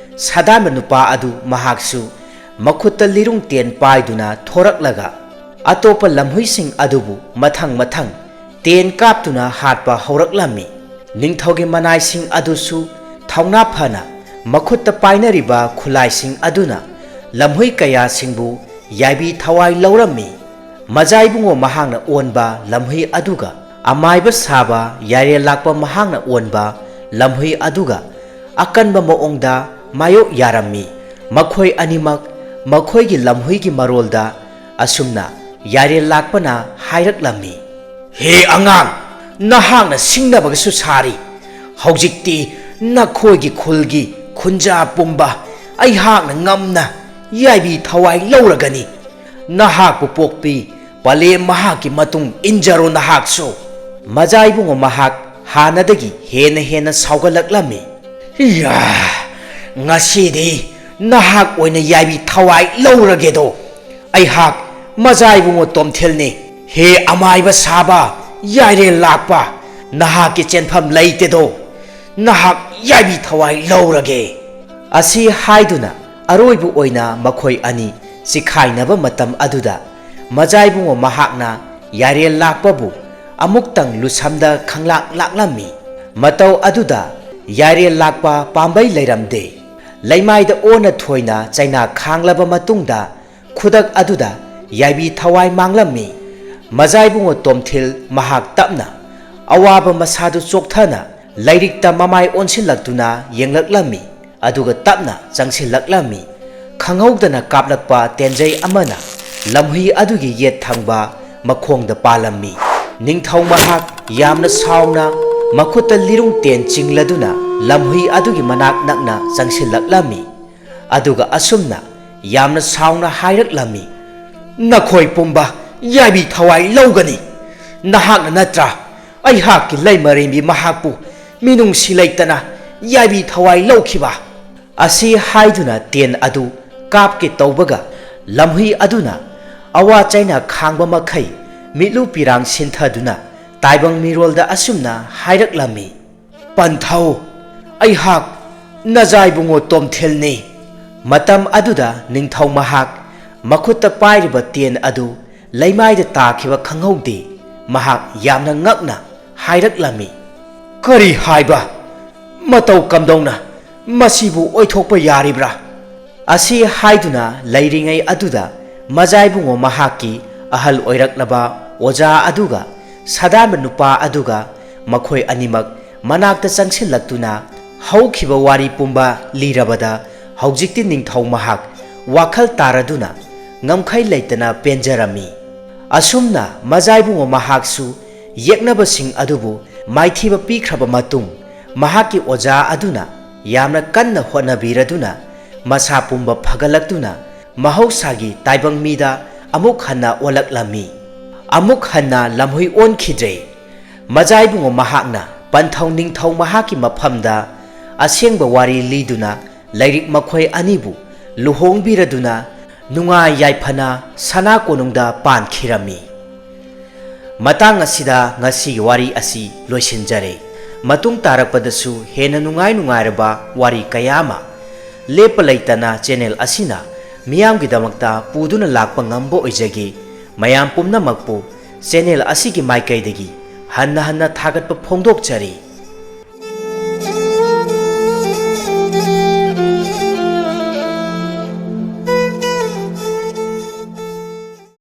ꯁꯥꯗꯥꯟꯕ ꯅꯨꯄꯥ ꯑꯗꯨ ꯃꯍꯥꯛꯁꯨ ꯃꯈꯨꯠꯇ ꯂꯤꯔꯨꯡ ꯇꯦꯟ ꯄꯥꯏꯗꯨꯅ ꯊꯣꯔꯛꯂꯒ ꯑꯇꯣꯞꯄ ꯂꯝꯍꯨꯏꯁꯤꯡ ꯑꯗꯨꯕꯨ ꯃꯊꯪ ꯃꯊꯪ ꯇꯦꯟ ꯀꯥꯞꯇꯨꯅ ꯍꯥꯠꯄ ꯍꯧꯔꯛꯂꯝꯃꯤ꯫ ꯅꯤꯡꯊꯧꯒꯤ ꯃꯅꯥꯏꯁꯤꯡ ꯑꯗꯨꯁꯨ ꯊꯧꯅꯥ ꯐꯅ ꯃꯈꯨꯠꯇ ꯄꯥꯏꯅꯔꯤꯕ ꯈꯨꯠꯂꯥꯏꯁꯤꯡ ꯑꯗꯨꯅ ꯂꯝꯍꯨꯏ ꯀꯌꯥꯁꯤꯡꯕꯨ ꯌꯥꯏꯕꯤ ꯊꯋꯥꯏ ꯂꯧꯔꯝꯃꯤ꯫ ꯃꯖꯥꯏꯕꯨꯡꯉꯣ ꯃꯍꯥꯛꯅ ꯑꯣꯟꯕ ꯂꯝꯍꯨꯏ ꯑꯗꯨꯒ ꯑꯃꯥꯏꯕ ꯁꯥꯕ ꯌꯥꯏꯔꯦꯜ ꯂꯥꯛꯄ ꯃꯍꯥꯛꯅ ꯑꯣꯟꯕ ꯂꯝꯍꯨꯏ ꯑꯗꯨꯒ ꯑꯀꯟꯕ ꯃꯑꯣꯡꯗ ꯃꯥꯌꯣꯛ ꯌꯥꯔꯝꯃꯤ꯫ ꯃꯈꯣꯏ ꯑꯅꯤꯃꯛ ꯃꯈꯣꯏꯒꯤ ꯂꯝꯍꯨꯏꯒꯤ ꯃꯔꯣꯜꯗ ꯑꯁꯨꯝꯅ ꯌꯥꯏꯔꯦꯜ ꯂꯥꯛꯄꯅ ꯍꯥꯏꯔꯛꯂꯝꯃꯤ, "ꯍꯦ ꯑꯉꯥꯡ, ꯅꯍꯥꯛꯅ ꯁꯤꯡꯅꯕꯒꯁꯨ ꯁꯥꯔꯤ꯫ ꯍꯧꯖꯤꯛꯇꯤ ꯅꯈꯣꯏꯒꯤ ꯈꯨꯜꯒꯤ ꯈꯨꯟꯖꯥ ꯄꯨꯝꯕ ꯑꯩꯍꯥꯛꯅ ꯉꯝꯅ ꯌꯥꯏꯕꯤ ꯊꯋꯥꯏ ꯂꯧꯔꯒꯅꯤ꯫ ꯅꯍꯥꯛꯄꯨ ꯄꯣꯛꯄꯤ ꯄꯂꯦꯝ ꯃꯍꯥꯛꯀꯤ ꯃꯇꯨꯡ ꯏꯟꯖꯔꯣ ꯅꯍꯥꯛꯁꯨ꯫" ꯃꯖꯥꯏꯕꯨꯡꯉꯣ ꯃꯍꯥꯛ ꯍꯥꯟꯅꯗꯒꯤ ꯍꯦꯟꯅ ꯍꯦꯟꯅ ꯁꯥꯎꯒꯠꯂꯛꯂꯝꯃꯤ꯫ "ꯌꯥ, ꯉꯁꯤꯗꯤ ꯅꯍꯥꯛ ꯑꯣꯏꯅ ꯌꯥꯏꯕꯤ ꯊꯋꯥꯏ ꯂꯧꯔꯒꯦꯗꯣ꯫ ꯑꯩꯍꯥꯛ ꯃꯖꯥꯏꯕꯨꯡꯉꯣ ꯇꯣꯝꯊꯤꯜꯅꯤ꯫ ꯍꯦ ꯑꯃꯥꯏꯕ ꯁꯥꯕ, ꯌꯥꯏꯔꯦꯜ ꯂꯥꯛꯄ, ꯅꯍꯥꯛꯀꯤ ꯆꯦꯟꯐꯝ ꯂꯩꯇꯦꯗꯣ꯫ ꯅꯍꯥꯛ ꯌꯥꯏꯕꯤ ꯊꯋꯥꯏ ꯂꯧꯔꯒꯦ꯫" ꯑꯁꯤ ꯍꯥꯏꯗꯨꯅ ꯑꯔꯣꯏꯕ ꯑꯣꯏꯅ ꯃꯈꯣꯏ ꯑꯅꯤ ꯆꯤꯈꯥꯏꯅꯕ ꯃꯇꯝ ꯑꯗꯨꯗ ꯃꯖꯥꯏꯕꯨꯡꯉꯣ ꯃꯍꯥꯛꯅ ꯌꯥꯏꯔꯦꯜ ꯂꯥꯛꯄꯕꯨ ꯑꯃꯨꯛꯇꯪ ꯂꯨꯁꯝꯗ ꯈꯪꯂꯥꯛ ꯂꯥꯛꯂꯝꯃꯤ꯫ ꯃꯇꯧ ꯑꯗꯨꯗ ꯌꯥꯏꯔꯦꯜ ꯂꯥꯛꯄ ꯄꯥꯝꯕꯩ ꯂꯩꯔꯝꯗꯦ꯫ ꯂꯩꯃꯥꯏꯗ ꯑꯣꯟꯅ ꯊꯣꯏꯅ ꯆꯩꯅꯥ ꯈꯥꯡꯂꯕ ꯃꯇꯨꯡꯗ ꯈꯨꯗꯛ ꯑꯗꯨꯗ ꯌꯥꯏꯕꯤ ꯊꯋꯥꯏ ꯃꯥꯡꯂꯝꯃꯤ꯫ ꯃꯖꯥꯏꯕꯨꯡꯉꯣ ꯇꯣꯝꯊꯤꯜ ꯃꯍꯥꯛ ꯇꯞꯅ ꯑꯋꯥꯕ ꯃꯁꯥꯗꯨ ꯆꯣꯛꯊꯅ ꯂꯥꯏꯔꯤꯛꯇ ꯃꯃꯥꯏ ꯑꯣꯟꯁꯤꯜꯂꯛꯇꯨꯅ ꯌꯦꯡꯂꯛꯂꯝꯃꯤ꯫ ꯑꯗꯨꯒ ꯇꯞꯅ ꯆꯪꯁꯤꯜꯂꯛꯂꯝꯃꯤ꯫ ꯈꯪꯍꯧꯗꯅ ꯀꯥꯞꯂꯛꯄ ꯇꯦꯟꯖꯩ ꯑꯃꯅ ꯂꯝꯍꯨꯏ ꯑꯗꯨꯒꯤ ꯌꯦꯠ ꯊꯪꯕ ꯃꯈꯣꯡꯗ ꯄꯥꯜꯂꯝꯃꯤ꯫ ꯅꯤꯡꯊꯧ ꯃꯍꯥꯛ ꯌꯥꯝꯅ ꯁꯥꯎꯅ ꯃꯈꯨꯠꯇ ꯂꯤꯔꯨꯡ ꯇꯦꯟ ꯆꯤꯡꯂꯗꯨꯅ ꯂꯝꯍꯨꯏ ꯑꯗꯨꯒꯤ ꯃꯅꯥꯛ ꯅꯛꯅ ꯆꯪꯁꯤꯜꯂꯛꯂꯝꯃꯤ꯫ ꯑꯗꯨꯒ ꯑꯁꯨꯝꯅ ꯌꯥꯝꯅ ꯁꯥꯎꯅ ꯍꯥꯏꯔꯛꯂꯝꯃꯤ, "ꯅꯈꯣꯏ ꯄꯨꯝꯕ ꯌꯥꯏꯕꯤ ꯊꯋꯥꯏ ꯂꯧꯒꯅꯤ꯫ ꯅꯍꯥꯛꯅ ꯅꯠꯇ꯭ꯔꯥ ꯑꯩꯍꯥꯛꯀꯤ ꯂꯩꯃꯔꯦꯝꯕꯤ ꯃꯍꯥꯛꯄꯨ ꯃꯤꯅꯨꯡꯁꯤ ꯂꯩꯇꯅ ꯌꯥꯏꯕꯤ ꯊꯋꯥꯏ ꯂꯧꯈꯤꯕ?" ꯑꯁꯤ ꯍꯥꯏꯗꯨꯅ ꯇꯦꯟ ꯑꯗꯨ ꯀꯥꯞꯀꯦ ꯇꯧꯕꯒ, ꯂꯝꯍꯨꯏ ꯑꯗꯨꯅ ꯑꯋꯥ ꯆꯩꯅ ꯈꯥꯡꯕ ꯃꯈꯩ ꯃꯤꯠꯂꯨ ꯄꯤꯔꯥꯡ ꯁꯤꯟꯊꯗꯨꯅ ꯇꯥꯏꯕꯪ ꯃꯤꯔꯣꯜꯗ ꯑꯁꯨꯝꯅ ꯍꯥꯏꯔꯛꯂꯝꯃꯤ, "ꯄꯟꯊꯧ, ꯑꯩꯍꯥꯛ ꯅꯖꯥꯏꯕꯨꯡꯉꯣ ꯇꯣꯝꯊꯤꯜꯅꯤ꯫" ꯃꯇꯝ ꯑꯗꯨꯗ ꯅꯤꯡꯊꯧ ꯃꯍꯥꯛ ꯃꯈꯨꯠꯇ ꯄꯥꯏꯔꯤꯕ ꯇꯦꯟ ꯑꯗꯨ ꯂꯩꯃꯥꯏꯗ ꯇꯥꯈꯤꯕ ꯈꯪꯍꯧꯗꯦ꯫ ꯃꯍꯥꯛ ꯌꯥꯝꯅ ꯉꯛꯅ ꯍꯥꯏꯔꯛꯂꯝꯃꯤ, "ꯀꯔꯤ ꯍꯥꯏꯕ? ꯃꯇꯧ ꯀꯝꯗꯧꯅ ꯃꯁꯤꯕꯨ ꯑꯣꯏꯊꯣꯛꯄ ꯌꯥꯔꯤꯕ꯭ꯔꯥ?" ꯑꯁꯤ ꯍꯥꯏꯗꯨꯅ ꯂꯩꯔꯤꯉꯩ ꯑꯗꯨꯗ ꯃꯖꯥꯏꯕꯨꯡꯉꯣ ꯃꯍꯥꯛꯀꯤ ꯑꯍꯜ ꯑꯣꯏꯔꯛꯂꯕ ꯑꯣꯖꯥ ꯑꯗꯨꯒ ꯁꯥꯗꯥꯟꯕ ꯅꯨꯄꯥ ꯑꯗꯨꯒ ꯃꯈꯣꯏ ꯑꯅꯤꯃꯛ ꯃꯅꯥꯛꯇ ꯆꯪꯁꯤꯜꯂꯛꯇꯨꯅ ꯍꯧꯈꯤꯕ ꯋꯥꯔꯤ ꯄꯨꯝꯕ ꯂꯤꯔꯕꯗ ꯍꯧꯖꯤꯛꯇꯤ ꯅꯤꯡꯊꯧ ꯃꯍꯥꯛ ꯋꯥꯈꯜ ꯇꯥꯔꯗꯨꯅ ꯉꯝꯈꯩ ꯂꯩꯇꯅ ꯄꯦꯟꯖꯔꯝꯃꯤ꯫ ꯑꯁꯨꯝꯅ ꯃꯖꯥꯏꯕꯨꯡꯉꯣ ꯃꯍꯥꯛꯁꯨ ꯌꯦꯛꯅꯕꯁꯤꯡ ꯑꯗꯨꯕꯨ ꯃꯥꯏꯊꯤꯕ ꯄꯤꯈ꯭ꯔꯕ ꯃꯇꯨꯡ, ꯃꯍꯥꯛꯀꯤ ꯑꯣꯖꯥ ꯑꯗꯨꯅ ꯌꯥꯝꯅ ꯀꯟꯅ ꯍꯣꯠꯅꯕꯤꯔꯗꯨꯅ ꯃꯁꯥ ꯄꯨꯝꯕ ꯐꯒꯠꯂꯛꯇꯨꯅ ꯃꯍꯧꯁꯥꯒꯤ ꯇꯥꯏꯕꯪ ꯃꯤꯗ ꯑꯃꯨꯛ ꯍꯟꯅ ꯑꯣꯜꯂꯛꯂꯝꯃꯤ꯫ ꯑꯃꯨꯛ ꯍꯟꯅ ꯂꯝꯍꯨꯏ ꯑꯣꯟꯈꯤꯗ꯭ꯔꯦ꯫ ꯃꯖꯥꯏꯕꯨꯡꯉꯣ ꯃꯍꯥꯛꯅ ꯄꯟꯊꯧ ꯅꯤꯡꯊꯧ ꯃꯍꯥꯛꯀꯤ ꯃꯐꯝꯗ ꯑꯁꯦꯡꯕ ꯋꯥꯔꯤ ꯂꯤꯗꯨꯅ ꯂꯩꯔꯤꯛ ꯃꯈꯣꯏ ꯑꯅꯤꯕꯨ ꯂꯨꯍꯣꯡꯕꯤꯔꯗꯨꯅ ꯅꯨꯡꯉꯥꯏ ꯌꯥꯏꯐꯅ ꯁꯅꯥ ꯀꯣꯅꯨꯡꯗ ꯄꯥꯟꯈꯤꯔꯝꯃꯤ꯫ ꯃꯇꯥꯡ ꯑꯁꯤꯗ ꯉꯁꯤꯒꯤ ꯋꯥꯔꯤ ꯑꯁꯤ ꯂꯣꯏꯁꯤꯟꯖꯔꯦ꯫ ꯃꯇꯨꯡ ꯇꯥꯔꯛꯄꯗꯁꯨ ꯍꯦꯟꯅ ꯅꯨꯡꯉꯥꯏ ꯅꯨꯡꯉꯥꯏꯔꯕ ꯋꯥꯔꯤ ꯀꯌꯥ ꯑꯃ ꯂꯦꯞꯄ ꯂꯩꯇꯅ ꯆꯦꯅꯦꯜ ꯑꯁꯤꯅ ꯃꯤꯌꯥꯝꯒꯤꯗꯃꯛꯇ ꯄꯨꯗꯨꯅ ꯂꯥꯛꯄ ꯉꯝꯕ ꯑꯣꯏꯖꯒꯦ꯫ ꯃꯌꯥꯝ ꯄꯨꯝꯅꯃꯛꯄꯨ ꯆꯦꯅꯦꯜ ꯑꯁꯤꯒꯤ ꯃꯥꯏꯀꯩꯗꯒꯤ ꯍꯟꯅ ꯍꯟꯅ ꯊꯥꯒꯠꯄ ꯐꯣꯡꯗꯣꯛꯆꯔꯤ꯫